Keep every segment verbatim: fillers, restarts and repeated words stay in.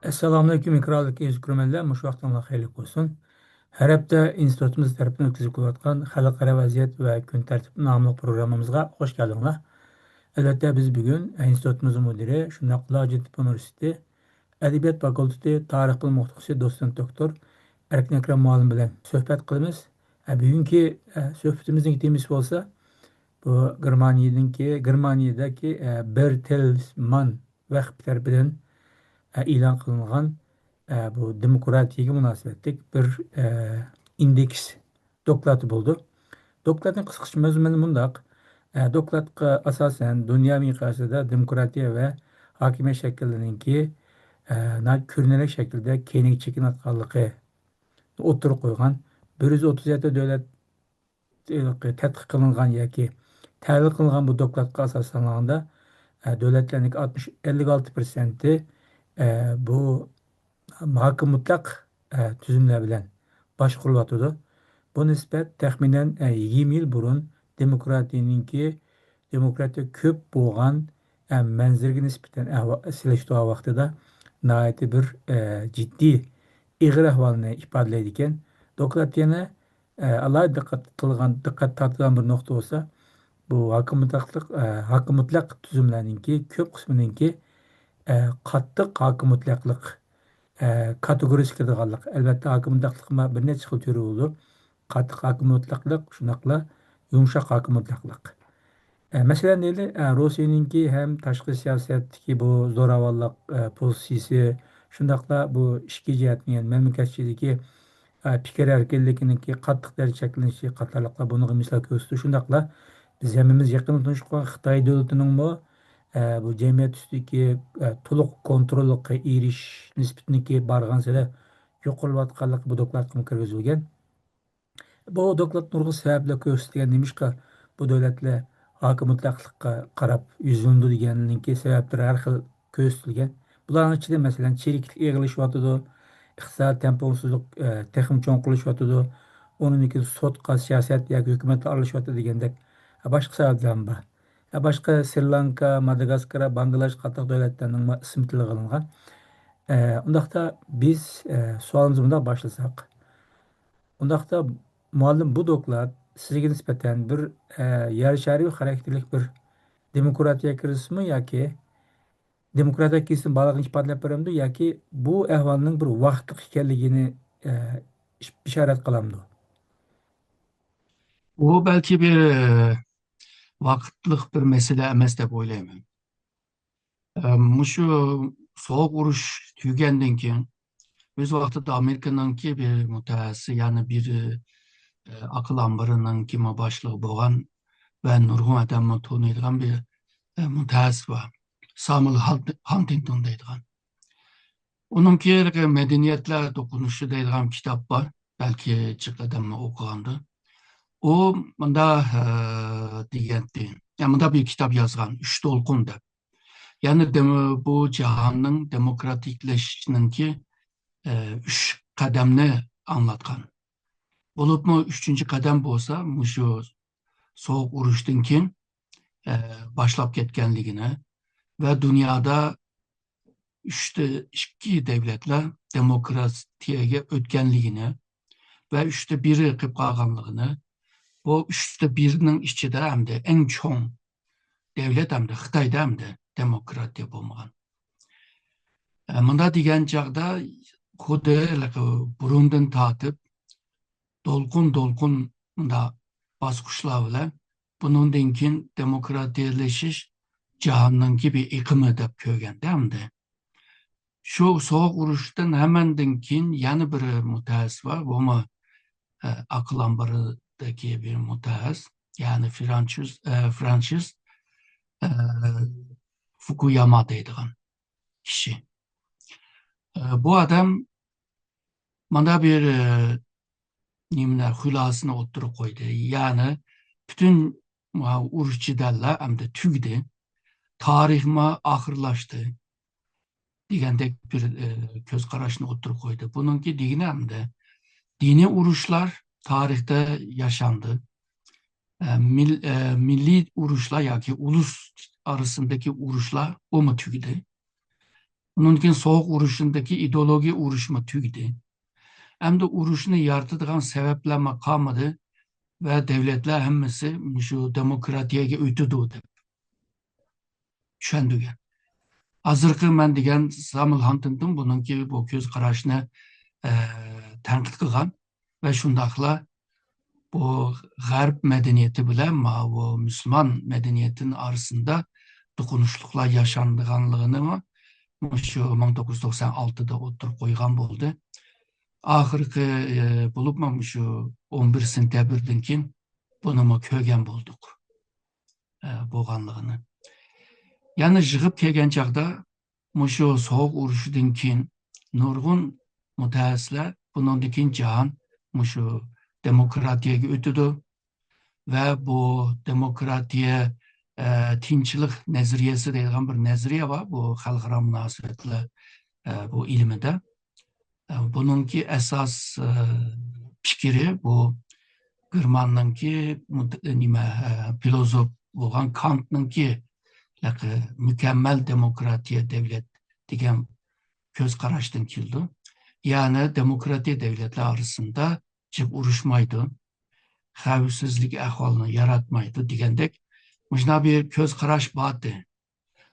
ئەسسالامۇئەلەيكۇم، ئېكراندىكى ئەزىز كۆرۈرمەنلەر، مۇشۇ ۋاقتىڭلار خەيرلىك بولسۇن. ھەر ھەپتە ئىنستىتۇتىمىز تەرىپىدىن ئۆتكۈزۈپ كېلىۋاتقان خەلقئارا ۋەزىيەت ۋە كۈن تەرتىپ ناملىق پروگراممىمىزغا خوش كەلدىڭلار. ئەلۋەتتە، بىز بۈگۈن ئىنستىتۇتىمىز مۇدىرى، شۇنداقلا ھاجەتتېپە ئۇنىۋېرسىتېتى ئەدەبىيات فاكۇلتېتى تارىخ بىلىم ئوقۇتقۇچىسى دوتسېنت دوكتور ئەركىن ئەكرەم مۇئەللىم بىلەن سۆھبەت قىلىمىز. ئە، بۈگۈنكى، ئە، سۆھبىتىمىزنىڭ تېمىسى بولسا، بۇ گېرمانىيەدىكى، گېرمانىيەدىكى، ئە، بېرتېلسمان ۋەقپى تەرىپىدىن، ئە، ئېلان قىلىنغان، ئە، بۇ دېموكراتىيەگە مۇناسىۋەتلىك بىر، ئە، ئىندېكس دوكلاتى بولىدۇ. دوكلاتنىڭ قىسقىچە مەزمۇنى مۇنداق. ئە، دوكلاتقا ئاساسەن، دۇنيا مىقياسىدا دېموكراتىيە ۋە ھاكىمىيەت شەكىللىرىنىڭكى، ئە، ناھايىتى كۆرۈنەرلىك شەكىلدە كەينىگە چېكىنىۋاتقانلىقى ئوتتۇرىغا قويغان. بىر يۈز ئوتتۇز يەتتە دۆلەت تەتقىق قىلىنغان ياكى تەھلىل قىلىنغان بۇ دوكلاتقا ئاساسلانغاندا، ئە، دۆلەتلەرنىڭكى ئاتمىش، ئەللىك ئالتە پىرسەنتى، ئە، بۇ ھاكىم مۇتلەق، ئە، تۈزۈملەر بىلەن باشقۇرۇلۇۋاتىدۇ. بۇ نىسبەت تەخمىنەن، ئە، يىگىرمە يىل بۇرۇن دېموكراتىيەنىڭكى، دېموكراتىيە كۆپ بولغان، ئە، مەنزىرىگە نىسبەتەن ئەھۋا-، سېلىشتۇرغان ۋاقتىدا ناھايىتى بىر، ئە، جىددىي، ئېغىر ئەھۋالنى ئىپادىلەيدىكەن. دوكلات يەنە، ئە، ئالاھىدە دىققەت قىلغان، دىققەت تارتىدىغان بىر نۇقتا بولسا، بۇ ھاكىم مۇتلەقلىق، ئە، ھاكىم مۇتلەق تۈزۈملەرنىڭكى كۆپ قىسمىنىڭكى، ئە، قاتتىق ھاكىم مۇتلەقلىق، ئە، كاتېگورىيىسىگە كىرىدىغانلىق. ئەلۋەتتە، ھاكىم مۇتلەقلىقمۇ بىر نەچچە خىل تۈرى بولىدۇ. قاتتىق ھاكىم مۇتلەقلىق، شۇنداقلا يۇمشاق ھاكىم مۇتلەقلىق. ئە، مەسىلەن، دەيلى، ئە، روسىيەنىڭكى ھەم تاشقى سىياسەتتىكى بۇ زوراۋانلىق، ئە، پوزىتسىيىسى، شۇنداقلا بۇ ئىچكى جەھەتتىن، يەنى مەملىكەت ئىچىدىكى، ئە، پىكىر ئەركىنلىكىنىڭكى قاتتىق دەرىجىدە چەكلىنىشى قاتارلىقلار بۇنىڭغا مىسال كۆرسىتىدۇ. شۇنداقلا بىز ھەممىمىز يېقىندىن تونۇشۇپ قالغان خىتاي دۆلىتىنىڭمۇ، ئە، بۇ جەمئىيەت ئۈستىدىكى، ئە، تولۇق كونتروللۇققا ئېرىشىش نىسبىتىنىڭكى بارغانسېرى يۇقىرىلىۋاتقانلىقى بۇ دوكلاتقىمۇ كىرگۈزۈلگەن. بۇ دوكلات نۇرغۇن سەۋەبلەر كۆرسىتىلگەن، نېمىشقا بۇ دۆلەتلەر ھاكىم مۇتلەقلىققا قاراپ يۈزلىنىدۇ دېگەننىڭكى سەۋەبلىرى ھەر خىل كۆرسىتىلگەن. بۇلارنىڭ ئىچىدە، مەسىلەن، چىرىكلىك ئېغىرلىشىۋاتىدۇ، ئىقتىسادىي تەڭپۇڭسىزلىق، ئە، تېخىمۇ چوڭقۇرلىشىۋاتىدۇ، ئۇنىڭدىن كېيىن سوتقا سىياسەت ياكى ھۆكۈمەتلەر ئارىلىشىۋاتىدۇ دېگەندەك، ئە، باشقا سەۋەبلەرمۇ بار. ئە، باشقا سرى لانكا، ماداگاسكار، باڭگلادېش قاتارلىق دۆلەتلەرنىڭمۇ ئىسمى تىلغا ئېلىنغان. ئە، ئۇنداقتا بىز، ئە، سوئالىمىزنى مۇنداق باشلىساق. ئۇنداقتا، مۇئەللىم، بۇ دوكلات سىزگە نىسبەتەن بىر، ئە، يەر شارى خاراكتېرلىك بىر دېموكراتىيە كىرىزىسىمۇ ياكى دېموكراتىيە كىرىزىسىنى بارلىقىنى ئىپادىلەپ بېرەمدۇ ياكى بۇ ئەھۋالنىڭ بىر ۋاقىتلىق ئىكەنلىكىنى، ئە، ئىش-، ئىشارەت قىلامدۇ؟ بۇ بەلكى بىر، ئە، ۋاقىتلىق بىر مەسىلە ئەمەس دەپ ئويلايمەن. ئە، مۇشۇ سوغۇق ئۇرۇش تۈگىگەندىن كېيىن، ئۆز ۋاقتىدا ئامېرىكىنىڭكى بىر مۇتەخەسسىسى، يەنى بىر، ئە، ئاقىل ئامبىرىنىڭكىمۇ باشلىقى بولغان ۋە نۇرغۇن ئادەممۇ تونۇيدىغان بىر، ئە، مۇتەخەسسىس بار. سامۇئېل ھانت-، ھانتىنگتون دەيدىغان. ئۇنىڭكى مەدەنىيەتلەر توقۇنۇشى دەيدىغان كىتاب بار. بەلكى جىق ئادەممۇ ئوقۇغاندۇ. ئۇ مۇنداق، ئە، دېگەنتى. يا، مۇنداق بىر كىتاب يازغان، ئۈچ دولقۇن دەپ. يەنى دېمو-، بۇ جاھاننىڭ دېموكراتىكلىشىشىنىڭكى، ئە، ئۈچ قەدەمنى ئاڭلاتقان. بولۇپمۇ ئۈچىنچى قەدەم بولسا مۇشۇ سوغۇق ئۇرۇشتىن كېيىن، ئە، باشلاپ كەتكەنلىكىنى ۋە دۇنيادا ئۈچتە ئىككى دۆلەتلەر دېموكراتىيەگە ئۆتكەنلىكىنى ۋە ئۈچتە بىرى قېلىپ قالغانلىقىنى، بۇ ئۈچتە بىرنىڭ ئىچىدە ئەمدى ئەڭ چوڭ دۆلەت ئەمدى خىتايدا ئەمدى دېموكراتىيە بولمىغان. ئە، مۇنداق دېگەن چاغدا خۇددى ھېلىقى بۇرۇندىن تارتىپ دولقۇن-دولقۇن مۇنداق باسقۇچلار بىلەن بۇنىڭدىن كېيىن دېموكراتىيەلىشىش جاھاننىڭكى بىر ئېقىمى دەپ كۆرگەندە ئەمدى. شۇ سوغۇق ئۇرۇشتىن ھەمەندىن كېيىن يەنە بىر مۇتەخەسسىس بار، بۇمۇ، ئە، ئاقىل ئامبىرىدىكى بىر مۇتەخەسسىس، يەنى فرانسىز، ئە، فرانسىز، ئە، فۇكۇياما دەيدىغان كىشى. ئە، بۇ ئادەم مانا بىر، ئە، نېمىنى، خۇلاسىنى ئوتتۇرىغا قويدى. يەنى پۈتۈن، ئە، ئۇرۇش جېدەللەر ئەمدى تۈگىدى. تارىخمۇ ئاخىرلاشتى دېگەندەك بىر، ئە، كۆز قاراشنى ئوتتۇرىغا قويدى. بۇنىڭكى دېگىنى ئەمدى دىنىي ئۇرۇشلار تارىختا ياشاندى. ئە، مىل-، ئە، مىللىي ئۇرۇشلار ياكى ئۇلۇس ئارىسىدىكى ئۇرۇشلار ئۇمۇ تۈگىدى. ئۇنىڭدىن كېيىن سوغۇق ئۇرۇشىدىكى ئىدېئولوگىيە ئۇرۇشمۇ تۈگىدى. ئەمدى ئۇرۇشنى يارىتىدىغان سەۋەبلەرمۇ قالمىدى ۋە دۆلەتلەر ھەممىسى مۇشۇ دېموكراتىيەگە ئۆتىدۇ دەپ چۈشەندۈرگەن. ھازىرقى مەن دېگەن سامۇئېل ھانتىنگتون بۇنىڭكى بۇ كۆز قاراشنى، ئە، تەنقىد قىلغان ۋە شۇنداقلا بۇ غەرب مەدەنىيىتى بىلەن ماۋۇ مۇسۇلمان مەدەنىيىتىنىڭ ئارىسىدا توقۇنۇشلۇقلار ياشانغانلىقىنىمۇ مۇشۇ مىڭ توققۇز يۈز توقسان ئالتىدا ئوتتۇرىغا قويغان بولدى. ئاخىرقى، ئە، بولۇپمۇ مۇشۇ ئون بىر سېنتەبىردىن كېيىن بۇنىمۇ كۆرگەن بولدۇق. ئە، بولغانلىقىنى. يەنە يىغىپ كەلگەن چاغدا مۇشۇ سوغۇق ئۇرۇشىدىن كېيىن نۇرغۇن مۇتەخەسسىسلەر بۇنىڭدىن كېيىن جاھان مۇشۇ دېموكراتىيەگە ئۆتىدۇ ۋە بۇ دېموكراتىيە، ئە، تىنچلىق نەزەرىيەسى دەيدىغان بىر نەزەرىيە بار. بۇ خەلقئارا مۇناسىۋەتلەر، ئە، بۇ ئىلمىدە. ئە، بۇنىڭكى ئاساس، ئە، پىكرى بۇ گېرماننىڭكى مۇت-، نېمە، ئە، فىلوزوف بولغان كانتنىڭكى مۇكەممەل دېموكراتىيە دۆلەت دېگەن كۆز قاراشتىن كېلىدۇ. يەنى دېموكراتىيە دۆلەتلەر ئارىسىدا جىق ئۇرۇشمايدۇ، خەۋپسىزلىك ئەھۋالىنى ياراتمايدۇ دېگەندەك مۇشۇنداق بىر كۆز قاراش بار ئىدى.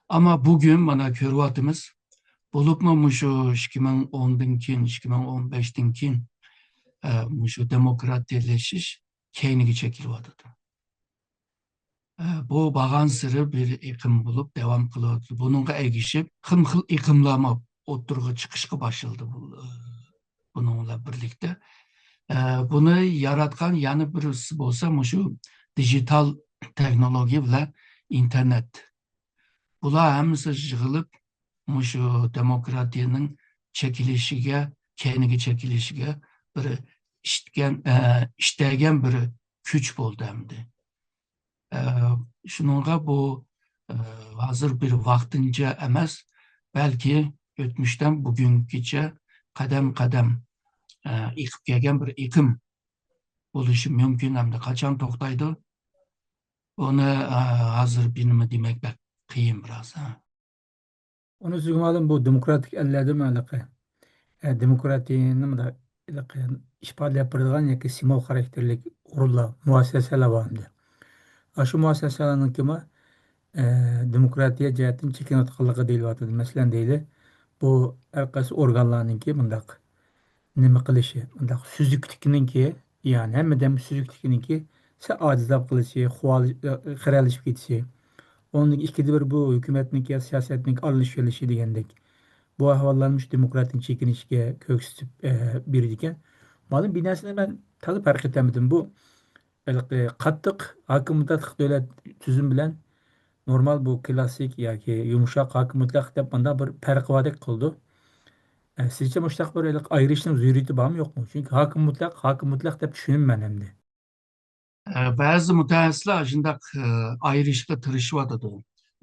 ئەمما بۈگۈن مانا كۆرۈۋاتىمىز، بولۇپمۇ مۇشۇ ئىككى مىڭ ئوندىن كېيىن، ئىككى مىڭ ئون بەشتىن كېيىن، ئە، مۇشۇ دېموكراتىيەلىشىش كەينىگە چېكىلىۋاتىدۇ. ئە، بۇ بارغانسېرى بىر ئېقىم بولۇپ داۋام قىلىۋاتىدۇ. بۇنىڭغا ئەگىشىپ خىلمۇ خىل ئېقىملارمۇ ئوتتۇرىغا چىقىشقا باشلىدى بۇ، ئە، بۇنىڭ بىلەن بىرلىكتە. ئە، بۇنى ياراتقان يەنە بىرسى بولسا مۇشۇ دىجىتال تېخنولوگىيە بىلەن ئىنتېرنېت. بۇلار ھەممىسى يىغىلىپ، مۇشۇ دېموكراتىيەنىڭ چېكىلىشىگە، كەينىگە چېكىلىشىگە بىر ئىتكەن، ئە، ئىتەگەن بىر كۈچ بولدى ئەمدى. ئە، شۇنىڭغا بۇ، ئە، ھازىر بىر ۋاقتىنچە ئەمەس، بەلكى ئۆتمۈشتىن بۈگۈنگىچە قەدەم-قەدەم، ئە، ئېقىپ كەلگەن بىر ئېقىم بولۇشى مۇمكىن ھەمدە قاچان توختايدۇ؟ ئۇنى، ئە، ھازىر بىنىمۇ دېمەك بەك قىيىن بىراز، ھە. ئۇنى سىزگە مەلۇم، بۇ دېموكراتىك ئەللەردىمۇ ھېلىقى، ئە، دېموكراتىيەنى مۇنداق ھېلىقى ئىپادىلەپ بېرىدىغان ياكى سىمۋول خاراكتېرلىك ئورۇنلار، مۇئەسسەسەلەر بار ئەمدى. ئاشۇ مۇئەسسەسەلەرنىڭكىمۇ، ئە، دېموكراتىيە جەھەتتىن چېكىنىۋاتقانلىقى دېيىلىۋاتىدۇ. مەسىلەن، دەيلى، بۇ ھەر قايسى ئورگانلارنىڭكى مۇنداق نېمە قىلىشى، مۇنداق سۈزۈكلۈكنىڭكى، يەنى ھەممىدىن سۈزۈكلۈكنىڭكى سەل ئاجىزلاپ قېلىشى، خىرەلىشىپ كېتىشى. ئۇنىڭدىن ئىككىدە بىر بۇ ھۆكۈمەتنىڭكى يا سىياسەتنىڭكى ئارىلىشىۋېلىشى دېگەندەك. بۇ ئەھۋاللارمۇ شۇ دېموكراتىيەنىڭ چېكىنىشىگە كۆرسىتىپ، ئە، بېرىدىكەن. مەلۇم بىر نەرسىنى مەن تازا پەرق ئېتەلمىدىم. بۇ ھېلىقى قاتتىق ھاكىم مۇتلەق دۆلەت تۈزۈم بىلەن نورمال بۇ كلاسسىك ياكى يۇمشاق ھاكىم مۇتلەق دەپ مۇنداق بىر پەرقى باردەك قىلىدۇ. ئە، سىزچە مۇشۇنداق بىر ھېلىقى ئايرىشنىڭ زۆرۈرىيىتى بارمۇ يوقمۇ؟ چۈنكى ھاكىم مۇتلەق، ھاكىم مۇتلەق دەپ چۈشىنىمەن ئەمدى. ئە، بەزى مۇتەخەسسىسلەر شۇنداق، ئە، ئايرىشقا تىرىشىۋاتىدۇ.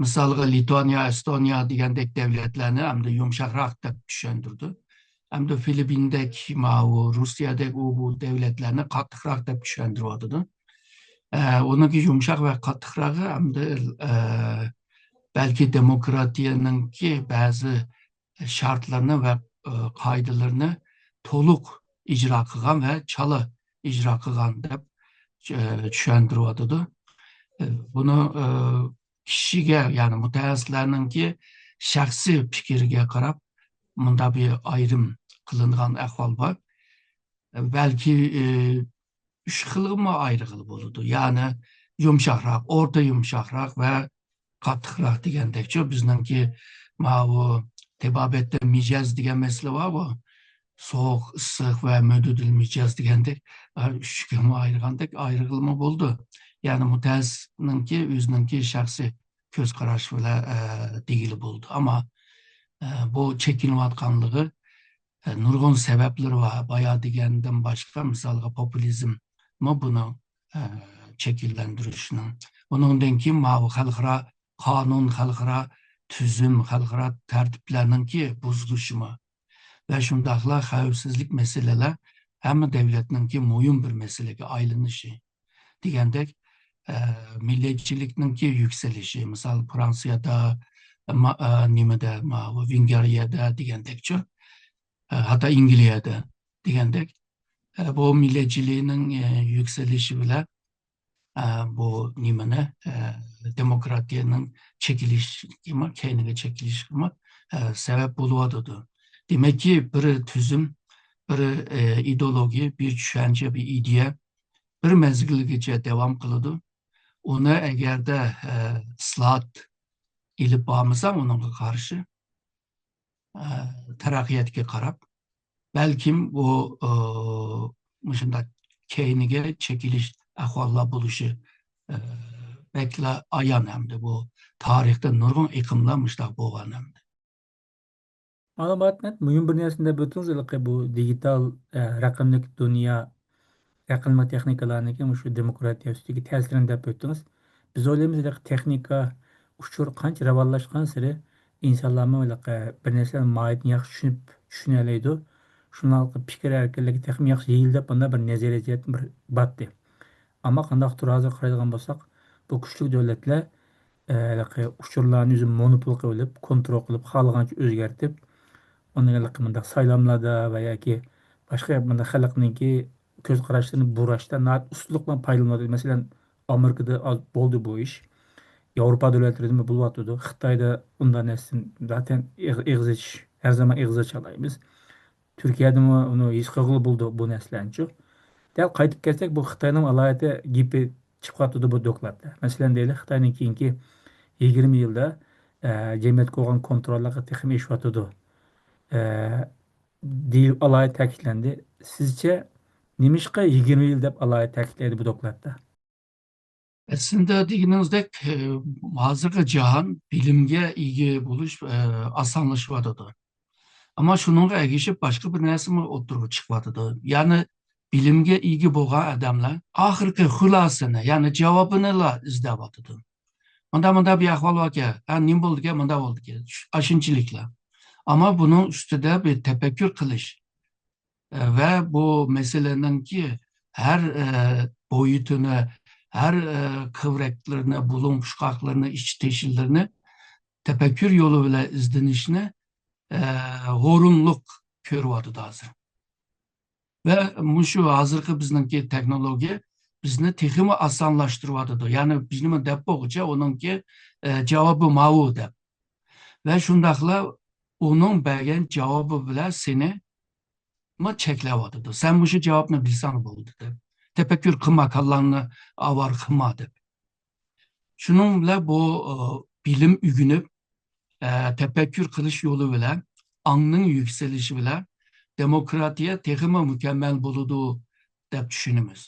مىسالغا، لىتۋانىيە، ئېستونىيە دېگەندەك دۆلەتلەرنى ئەمدى يۇمشاقراق دەپ چۈشەندۈرىدۇ. ئەمدى فىلىپپىندەك، ماۋۇ روسىيەدەك ئۇ بۇ دۆلەتلەرنى قاتتىقراق دەپ چۈشەندۈرۈۋاتىدۇ. ئە، ئۇنىڭكى يۇمشاق ۋە قاتتىقراقى ئەمدى، ئە، بەلكى دېموكراتىيەنىڭكى بەزى شەرتلىرىنى ۋە، ئە، قائىدىلىرىنى تولۇق ئىجرا قىلغان ۋە چالا ئىجرا قىلغان دەپ، ئە، چۈشەندۈرۈۋاتىدۇ. ئە، بۇنى، ئە، كىشىگە، يەنى مۇتەخەسسىسلەرنىڭكى شەخسىي پىكرىگە قاراپ مۇنداق بىر ئايرىم قىلىنغان ئەھۋال بار. بەلكى، ئى، ئۈچ خىلغىمۇ ئايرىغىلى بولىدۇ. يەنى يۇمشاقراق، ئورتا يۇمشاقراق ۋە قاتتىقراق دېگەندەكچۇ. بىزنىڭكى ماۋۇ تېبابەتتە مىجەز دېگەن مەسىلە بارغۇ. سوغۇق، ئىسسىق ۋە مۆتىدىل مىجەز دېگەندەك، ئە، ئۈچ خىلغىمۇ ئايرىغاندەك ئايرىغىلىمۇ بولىدۇ. يەنى مۇتەخەسسىسنىڭكى ئۆزىنىڭكى شەخسىي كۆز قاراشى بىلەن، ئە، دېگىلى بولىدۇ. ئەمما، ئە، بۇ چېكىنىۋاتقانلىقى ئە، نۇرغۇن سەۋەبلىرى بار. بايا دېگەندىن باشقا، مىسالغا، پوپۇلىزممۇ بۇنى، ئە، شەكىللەندۈرۈشنىڭ. ئۇنىڭدىن كېيىن ماۋۇ خەلقئارا قانۇن، خەلقئارا تۈزۈم، خەلقئارا تەرتىپلەرنىڭكى بۇزۇلۇشىمۇ ۋە شۇنداقلا خەۋپسىزلىك مەسىلىلەر ھەممە دۆلەتنىڭكى مۇھىم بىر مەسىلىگە ئايلىنىشى. دېگەندەك، ئە، مىللەتچىلىكنىڭكى يۈكسىلىشى، مىسال، فرانسىيەدە ما-، ئە، نېمىدە، ما-، بۇ ۋېنگرىيەدە دېگەندەكچۇ، ئە، ھەتتا ئەنگلىيەدە دېگەندەك، ئە، بۇ مىللەتچىلىكنىڭ، ئە، يۈكسىلىشى بىلەن، ئە، بۇ نېمىنى، ئە، دېموكراتىيەنىڭ چېكىلىشىگىمۇ، كەينىگە چېكىلىشىگىمۇ، ئە، سەۋەب بولۇۋاتىدۇ. دېمەككى، بىر تۈزۈم، بىر، ئە، ئىدېئولوگىيە، بىر چۈشەنچە، بىر ئىدىيە بىر مەزگىلگىچە داۋام قىلىدۇ. ئۇنى ئەگەردە، ئە، ئىسلاھات ئېلىپ بارمىساڭ، ئۇنىڭغا قارشى، ئە، تەرەققىياتقا قاراپ، بەلكىم بۇ، ئە، مۇشۇنداق كەينىگە چېكىلىش ئەھۋاللار بولۇشى، ئە، بەكلا ئايان ھەمدە بۇ تارىختا نۇرغۇن ئېقىملار مۇشۇنداق بولغان ھەمدە. مانا، مۇھىم بىر نەرسىنى دەپ ئۆتتىڭىز، ھېلىقى بۇ دىجىتال، ئە، رەقەملىك دۇنيا، رەقەملىك تېخنىكىلارنىڭكى مۇشۇ دېموكراتىيە ئۈستىگە تەسىرىنى دەپ ئۆتتىڭىز. بىز ئويلايمىز، ھېلىقى تېخنىكا، ئۇچۇر قانچە راۋانلاشقانسېرى، ئىنسانلارمۇ ھېلىقى بىر نەرسىلەرنىڭ ماھىيىتىنى ياخشى چۈشىنىپ، چۈشىنەلەيدۇ. شۇنداق پىكىر ئەركىنلىكى تېخىمۇ ياخشى يېيىلىپ، مۇنداق بىر نەزەرىيە جەھەتتىن بىر باتتى. ئەمما قانداقتۇر ھازىر قارايدىغان بولساق، بۇ كۈچلۈك دۆلەتلەر، ئە، ھېلىقى ئۇچۇرلارنى ئۆزى مونوپول قىلىۋېلىپ، كونترول قىلىپ، خالىغانچە ئۆزگەرتىپ، ئۇنى ھېلىقى مۇنداق سايلاملاردا ۋە ياكى باشقا مۇنداق خەلقنىڭكى كۆز قاراشلىرىنى بۇراشتا ناھايىتى ئۇستىلىق بىلەن پايدىلىنىۋاتىدۇ. مەسىلەن، ئامېرىكىدا ئاز بولدى بۇ ئىش. ياۋروپا دۆلەتلىرىدىمۇ بولۇۋاتىدۇ. خىتايدا ئۇنداق نەرسىدىن زاتەن ئېغ-، ئېغىز ئېچىش، ھەر زامان ئېغىز ئاچالايمىز. تۈركىيەدىمۇ ئۇنى ھېس قىلغىلى بولىدۇ، بۇ نەرسىلەرنىچۇ. دەل قايتىپ كەلسەك، بۇ خىتاينىڭ ئالاھىدە گېپى چىقىۋاتىدۇ بۇ دوكلاتتا. مەسىلەن، دەيلى، خىتاينىڭ كېيىنكى يىگىرمە يىلدا، ئە، جەمئىيەتكە بولغان كونتروللۇقى تېخىمۇ ئېشىۋاتىدۇ، ئە، دېيىلىپ ئالاھىدە تەكىتلەندى. سىزچە نېمىشقا يىگىرمە يىل دەپ ئالاھىدە تەكىتلەيدۇ بۇ دوكلاتتا؟ ئەسلىدە دېگىنىڭىزدەك، ئە، ھازىرقى جاھان بىلىمگە ئىگە بولۇش، ئە، ئاسانلىشىۋاتىدۇ. ئەمما شۇنىڭغا ئەگىشىپ باشقا بىر نەرسىمۇ ئوتتۇرىغا چىقىۋاتىدۇ. يەنى بىلىمگە ئىگە بولغان ئادەملەر ئاخىرقى خۇلاسىنى، يەنى جاۋابىنىلا ئىزدەۋاتىدۇ. مۇنداق، مۇنداق بىر ئەھۋال باركەن، ھە، نېمە بولدىكەن، مۇنداق بولدىكەن، شۇ، ئاشۇنچىلىكلا. ئەمما بۇنىڭ ئۈستىدە بىر تەپەككۇر قىلىش، ئە، ۋە بۇ مەسىلىنىڭكى ھەر، ئە، بويۇتىنى، ھەر، ئە، كۆۋرەكلىرىنى، بۇلۇڭ پۇچقاقلىرىنى، ئىچ تېشىلىرىنى تەپەككۇر يولى بىلەن ئىزدىنىشنى، ئە، ھورۇنلۇق كۆرۈۋاتىدۇ ھازىر. ۋە مۇشۇ ھازىرقى بىزنىڭكى تېخنولوگىيە بىزنى تېخىمۇ ئاسانلاشتۇرۇۋاتىدۇ. يەنى بىزنىمۇ دەپ بولغۇچە ئۇنىڭكى، ئە، جاۋابى ماۋۇ دەپ. ۋە شۇنداقلا ئۇنىڭ بەرگەن جاۋابى بىلەن سېنى ما چەكلەۋاتىدۇ. سەن مۇشۇ جاۋابنى بىلسەڭ بولدى دەپ. تەپەككۇر قىلما، كاللاڭنى ئاۋارە قىلما دەپ. شۇنىڭ بىلەن بۇ، ئە، بىلىم ئۆگىنىپ، ئە، تەپەككۇر قىلىش يولى بىلەن ئاڭنىڭ يۈكسىلىشى بىلەن دېموكراتىيە تېخىمۇ مۇكەممەل بولىدۇ دەپ چۈشىنىمىز.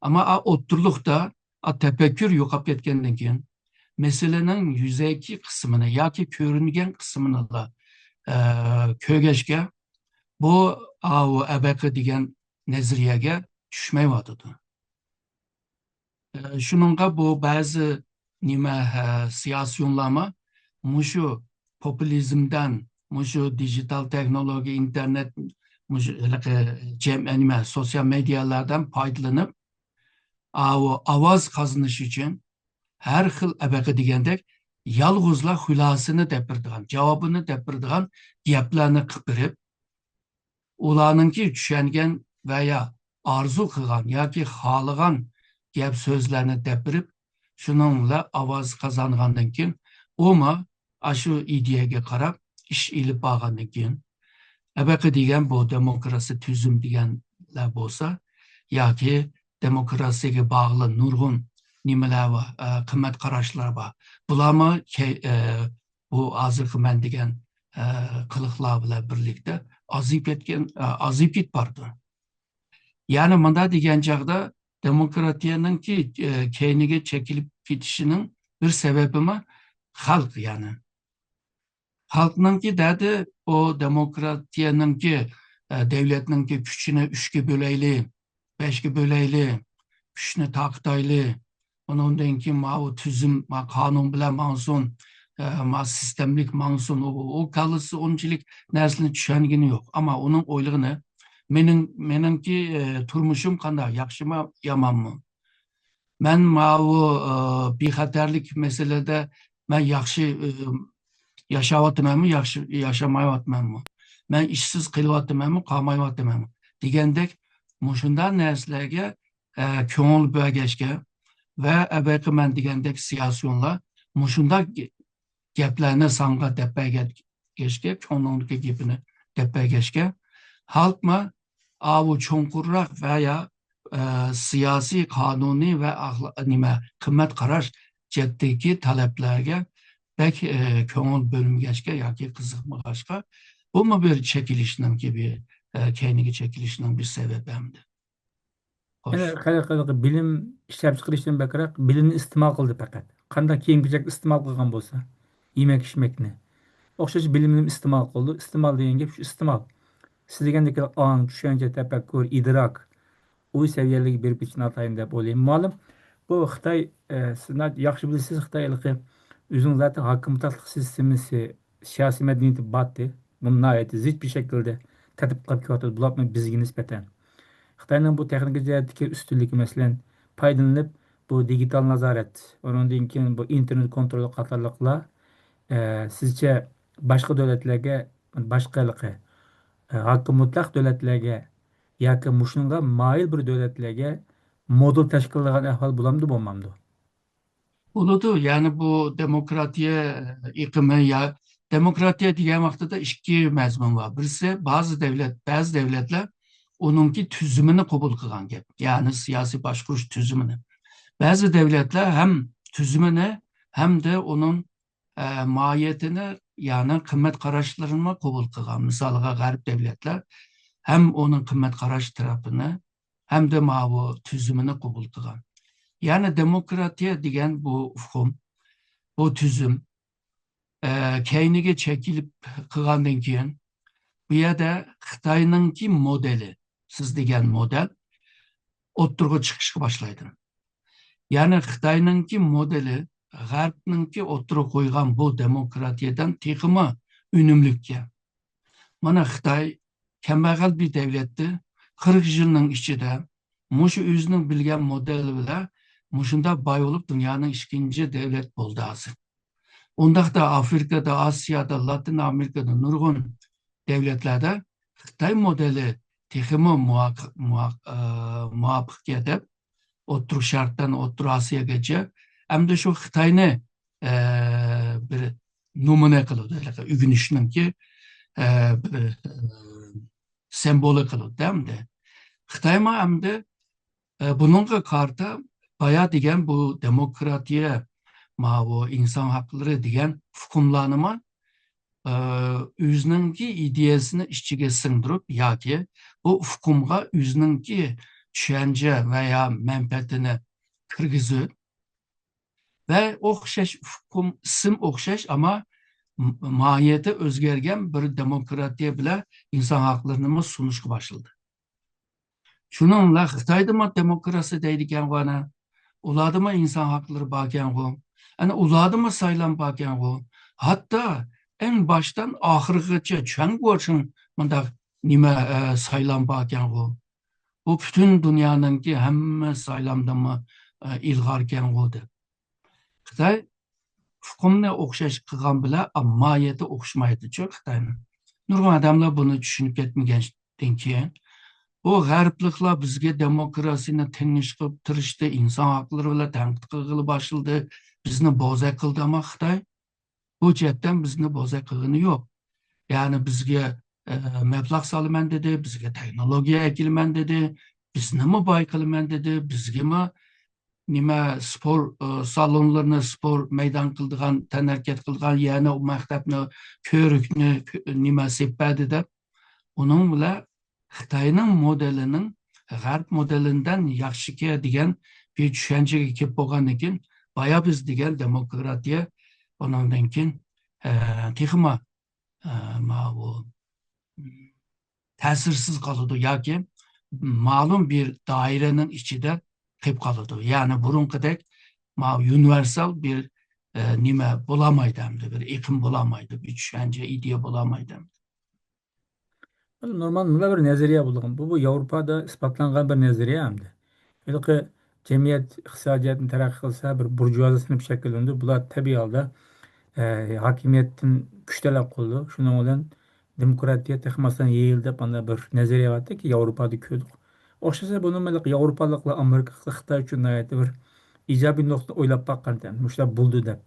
ئەمما ئا، ئوتتۇرىلىقتا، ئا، تەپەككۇر يوقاپ كەتكەندىن كېيىن، مەسىلىنىڭ يۈزەكى قىسمىنى ياكى كۆرۈنگەن قىسمىنىلا، ئە، كۆرگەچكە، بۇ، ئاۋۇ ئەبەقە دېگەن نەزەرىيەگە چۈشمەيۋاتىدۇ. ئە، شۇنىڭغا بۇ بەزى نېمە، ھە، سىياسىيونلارمۇ مۇشۇ پوپۇلىزمدىن، مۇشۇ دىجىتال تېخنولوگىيە، ئىنتېرنېت، مۇشۇ ھېلىقى جەم-، نېمە، سوتسىيال مېدىيالاردىن پايدىلىنىپ، ئاۋۇ ئاۋاز قازىنىش ئۈچۈن ھەر خىل ئەبەقە دېگەندەك يالغۇزلا خۇلاسىنى دەپ بېرىدىغان، جاۋابىنى دەپ بېرىدىغان گەپلەرنى قىلىپ بېرىپ، ئۇلارنىڭكى چۈشەنگەن ۋە يا ئارزۇ قىلغان ياكى خالىغان گەپ سۆزلەرنى دەپ بېرىپ، شۇنىڭ بىلەن ئاۋاز قازانغاندىن كېيىن، ئۇمۇ ئاشۇ ئىدىيەگە قاراپ ئىش ئېلىپ بارغاندىن كېيىن، ئەبەقە دېگەن بۇ دېموكراتىيە تۈزۈم دېگەنلەر بولسا، ياكى دېموكراتىيەگە باغلىق نۇرغۇن نېمىلەر بار، ئە، قىممەت قاراشلار بار. بۇلارمۇ كەي-، ئە، بۇ ھازىرقى مەن دېگەن، ئە، قىلىقلار بىلەن بىرلىكتە ئازىيىپ كەتكەن، ئە، ئازىيىپ كېتىپ بارىدۇ. يەنى مۇنداق دېگەن چاغدا دېموكراتىيەنىڭكى، ئە، كەينىگە چېكىلىپ كېتىشىنىڭ بىر سەۋەبىمۇ خەلق، يەنى. خەلقنىڭكى دەردى ئۇ دېموكراتىيەنىڭكى، ئە، دەۋلەتنىڭكى كۈچىنى ئۈچكە بۆلەيلى، بەشكە بۆلەيلى، كۈچنى تارقىتايلى. ئۇنىڭدىن كېيىن ماۋۇ تۈزۈم، ما قانۇن بىلەن ماڭسۇن، ئە، ما سىستېمىلىك ماڭسۇن. ئۇ، ئۇ كاللىسى ئۇنچىلىك نەرسىنى چۈشەنگىنى يوق. ئەمما ئۇنىڭ ئويلىغىنى، مېنىڭ، مېنىڭكى، ئە، تۇرمۇشۇم قانداق، ياخشىمۇ، يامانمۇ؟ مەن ماۋۇ، ئە، بىخەتەرلىك مەسىلىدە مەن ياخشى، ئە، ياشاۋاتىمەنمۇ، ياخشى ياشىمايۋاتىمەنمۇ؟ مەن ئىشسىز قېلىۋاتىمەنمۇ، قالمايۋاتىمەنمۇ؟ دېگەندەك مۇشۇنداق نەرسىلەرگە، ئە، كۆڭۈل بۆلگەچكە ۋە ئەۋەقە مەن دېگەندەك سىياسىيونلار مۇشۇنداق گەپلەرنى ساڭا دەپ بەرگەچكە، كۆڭلۈڭدىكى گېپىنى دەپ بەرگەچكە، خەلقمۇ ئاۋۇ چوڭقۇرراق ۋە يا، ئە، سىياسىي، قانۇنىي ۋە ئەخلا-، نېمە، قىممەت قاراش جەھەتتىكى تەلەپلەرگە بەك، ئە، كۆڭۈل بۆلمىگەچكە ياكى قىزىقمىغاچقا، بۇمۇ بىر چېكىنىشنىڭكى بىر، ئە، كەينىگە چېكىنىشنىڭ بىر سەۋەبى ئەمدى. خوش. يەنە خەلق، خەلق بىلىم ئىشلەپچىقىرىشتىن بەكرەك بىلىمنى ئىستېمال قىلدى پەقەت. قانداق كىيىم-كېچەك ئىستېمال قىلغان بولسا، يېمەك-ئىچمەكنى. ئوخشاش بىلىمنى ئىستېمال قىلدى. ئىستېمال دېگەن گەپ شۇ ئىستېمال. سىز دېگەندەك ئاڭ، چۈشەنچە، تەپەككۇر، ئىدراك، ئوي سەۋىيەلىرىگە بېرىپ يېتىشى ناتايىن دەپ ئويلايمەن. مۇئەللىم، بۇ خىتاي، ئە، سىز ناھايىتى ياخشى بىلىسىز، خىتاي ھېلىقى ئۆزىنىڭ زاتى ھاكىم مۇتلەقلىق سىستېمىسى، سىياسىي مەدەنىيىتى بارتى. بۇنى ناھايىتى زىچ بىر شەكىلدە تەتبىق قىلىپ كېلىۋاتىدۇ، بولۇپمۇ بىزگە نىسبەتەن. خىتاينىڭ بۇ تېخنىكا جەھەتتىكى ئۈستۈنلۈكى، مەسىلەن، پايدىلىنىپ، بۇ دىگىتال نازارەت، ئۇنىڭدىن كېيىن بۇ ئىنتېرنېت كونترولى قاتارلىقلار، ئە، سىزچە باشقا دۆلەتلەرگە، باشقا ھېلىقى، ئە، ھاكىم مۇتلەق دۆلەتلەرگە ياكى مۇشۇنىڭغا مايىل بىر دۆلەتلەرگە مودېل تەشكىللىگەن ئەھۋال بولامدۇ، بولمامدۇ؟ بولىدۇ. يەنى بۇ دېموكراتىيە ئېقىمى يا دېموكراتىيە دېگەن ۋاقتىدا ئىككى مەزمۇن بار. بىرسى، بەزى دۆلەت، بەزى دۆلەتلەر ئۇنىڭكى تۈزۈمىنى قوبۇل قىلغان گەپ. يەنى سىياسىي باشقۇرۇش تۈزۈمىنى. بەزى دۆلەتلەر ھەم تۈزۈمىنى، ھەمدە ئۇنىڭ، ئە، ماھىيىتىنى، يەنى قىممەت قاراشلىرىنىمۇ قوبۇل قىلغان. مىسالغا، غەرب دۆلەتلەر ھەم ئۇنىڭ قىممەت قاراش تەرىپىنى، ھەمدە ماۋۇ تۈزۈمىنى قوبۇل قىلغان. يەنى دېموكراتىيە دېگەن بۇ ئۇقۇم، بۇ تۈزۈم، ئە، كەينىگە چېكىلىپ قىلغاندىن كېيىن، بۇ يەردە خىتاينىڭكى مودېلى، سىز دېگەن مودېل ئوتتۇرىغا چىقىشقا باشلايدۇ. يەنى خىتاينىڭكى مودېلى غەربنىڭكى ئوتتۇرىغا قويغان بۇ دېموكراتىيەدىن تېخىمۇ ئۈنۈملۈككەن. مانا خىتاي كەمبەغەل بىر دەۋلەتتى. قىرىق يىلنىڭ ئىچىدە مۇشۇ ئۆزىنىڭ بىلگەن مودېلى بىلەن مۇشۇنداق باي بولۇپ، دۇنيانىڭ ئىككىنچى دەۋلەت بولدى ھازىر. ئۇنداقتا ئافرىكادا، ئاسىيادا، لاتىن ئامېرىكىدا نۇرغۇن دەۋلەتلەردە خىتاي مودېلى تېخىمۇ مۇۋاق-، مۇۋاق-، ئە، مۇۋاپىقكەن دەپ، ئوتتۇرا شەرقتىن ئوتتۇرا ئاسىياغىچە، ئەمدى شۇ خىتاينى، ئە، بىر نومۇنە قىلىدۇ، ئۆگىنىشنىڭكى، ئە، بىر، ئە، سىمۋولى قىلىدۇ ئەمدى. خىتايمۇ ئەمدى، ئە، بۇنىڭغا قارىتا بايا دېگەن بۇ دېموكراتىيە، ماۋۇ ئىنسان ھەقلىرى دېگەن ئۇقۇملارنىمۇ، ئە، ئۆزىنىڭكى ئىدىيەسىنى ئىچىگە سىڭدۈرۈپ ياكى بۇ ئۇقۇمغا ئۆزىنىڭكى چۈشەنچە ۋە يا مەنپەئەتىنى كىرگۈزۈپ ۋە ئوخشاش ئۇقۇم، ئىسىم ئوخشاش، ئەمما م-، ماھىيىتى ئۆزگەرگەن بىر دېموكراتىيە بىلەن ئىنسان ھەقلىرىنىمۇ سۇنۇشقا باشلىدى. شۇنىڭ بىلەن خىتايدىمۇ دېموكراتىيە دەيدىكەنغۇ ئەنە. ئۇلاردىمۇ ئىنسان ھەقلىرى باركەنغۇ. ئەنە ئۇلاردىمۇ سايلام باركەنغۇ. ھەتتا ئەڭ باشتىن ئاخىرغىچە چۈەنگۇشىڭ مۇنداق نېمە، ئە، سايلام باركەنغۇ. بۇ پۈتۈن دۇنيانىڭكى ھەممە سايلامدىنمۇ، ئە، ئىلغاركەنغۇ دەپ. خىتاي ئۇقۇمنى ئوخشاش قىلغان بىلەن، ئەمما ماھىيىتى ئوخشىمايدىچۇ خىتاينىڭ. نۇرغۇن ئادەملەر بۇنى چۈشىنىپ كەتمىگەندىن كېيىن، بۇ غەربلىكلەر بىزگە دېموكراتىيىنى تېڭىشقا تىرىشتى، ئىنسان ھەقلىرى بىلەن تەنقىد قىلغىلى باشلىدى، بىزنى بوزەك قىلدى، ئەمما خىتاي بۇ جەھەتتىن بىزنى بوزەك قىلغىنى يوق. يەنى بىزگە، ئە، مەبلەغ سالىمەن دېدى، بىزگە تېخنولوگىيە ئەكېلىمەن دېدى، بىزنىمۇ باي قىلىمەن دېدى، بىزگىمۇ نېمە، سپور، ئە، سالونلىرىنى، سپور مەيدان قىلىدىغان، تەنھەرىكەت قىلىدىغان يەرنى، ئۇ مەكتەپنى، كۆۋرۈكنى، كۆ-، نېمە، سېلىپ بەردى دەپ، ئۇنىڭ بىلەن خىتاينىڭ مودېلىنىڭ غەرب مودېلىدىن ياخشىكەن دېگەن بىر چۈشەنچىگە كېلىپ بولغاندىن كېيىن، بايا بىز دېگەن دېموكراتىيە ئۇنىڭدىن كېيىن، ئە، تېخىمۇ، ئە، ماۋۇ تەسىرسىز قالىدۇ ياكى مەلۇم بىر دائىرىنىڭ ئىچىدە قېلىپ قالىدۇ. يەنى بۇرۇنقىدەك ماۋۇ ئۇنىۋېرسال بىر، ئە، نېمە بولالمايدۇ ئەمدى، بىر ئېقىم بولالمايدۇ، بىر چۈشەنچە، ئىدىيە بولالمايدۇ ئەمدى. نورمال، مۇنداق بىر نەزەرىيە بولغان. بۇ، بۇ ياۋروپادا ئىسپاتلانغان بىر نەزەرىيە ئەمدى. ھېلىقى جەمئىيەت ئىقتىسادىيەتنى تەرەققىي قىلسا، بىر بۇرژۇئازىيە سىنىپ شەكىللىنىدۇ. بۇلار تەبىئىي ھالدا ئە، ھاكىمىيەتتىن كۈچ تەلەپ قىلىدۇ. شۇنىڭ بىلەن دېموكراتىيە تېخى ماسان يېيىلدى دەپ، مانا بىر نەزەرىيە بار ئىدىكى، ياۋروپادا كۆردۇق. ئوخشىسا بۇنىمۇ ياۋروپالىقلار، ئامېرىكىلىق خىتاي ئۈچۈن ناھايىتى بىر ئىجابىي نۇقتا ئويلاپ باققانىكەن، مۇشۇنداق بولىدۇ دەپ.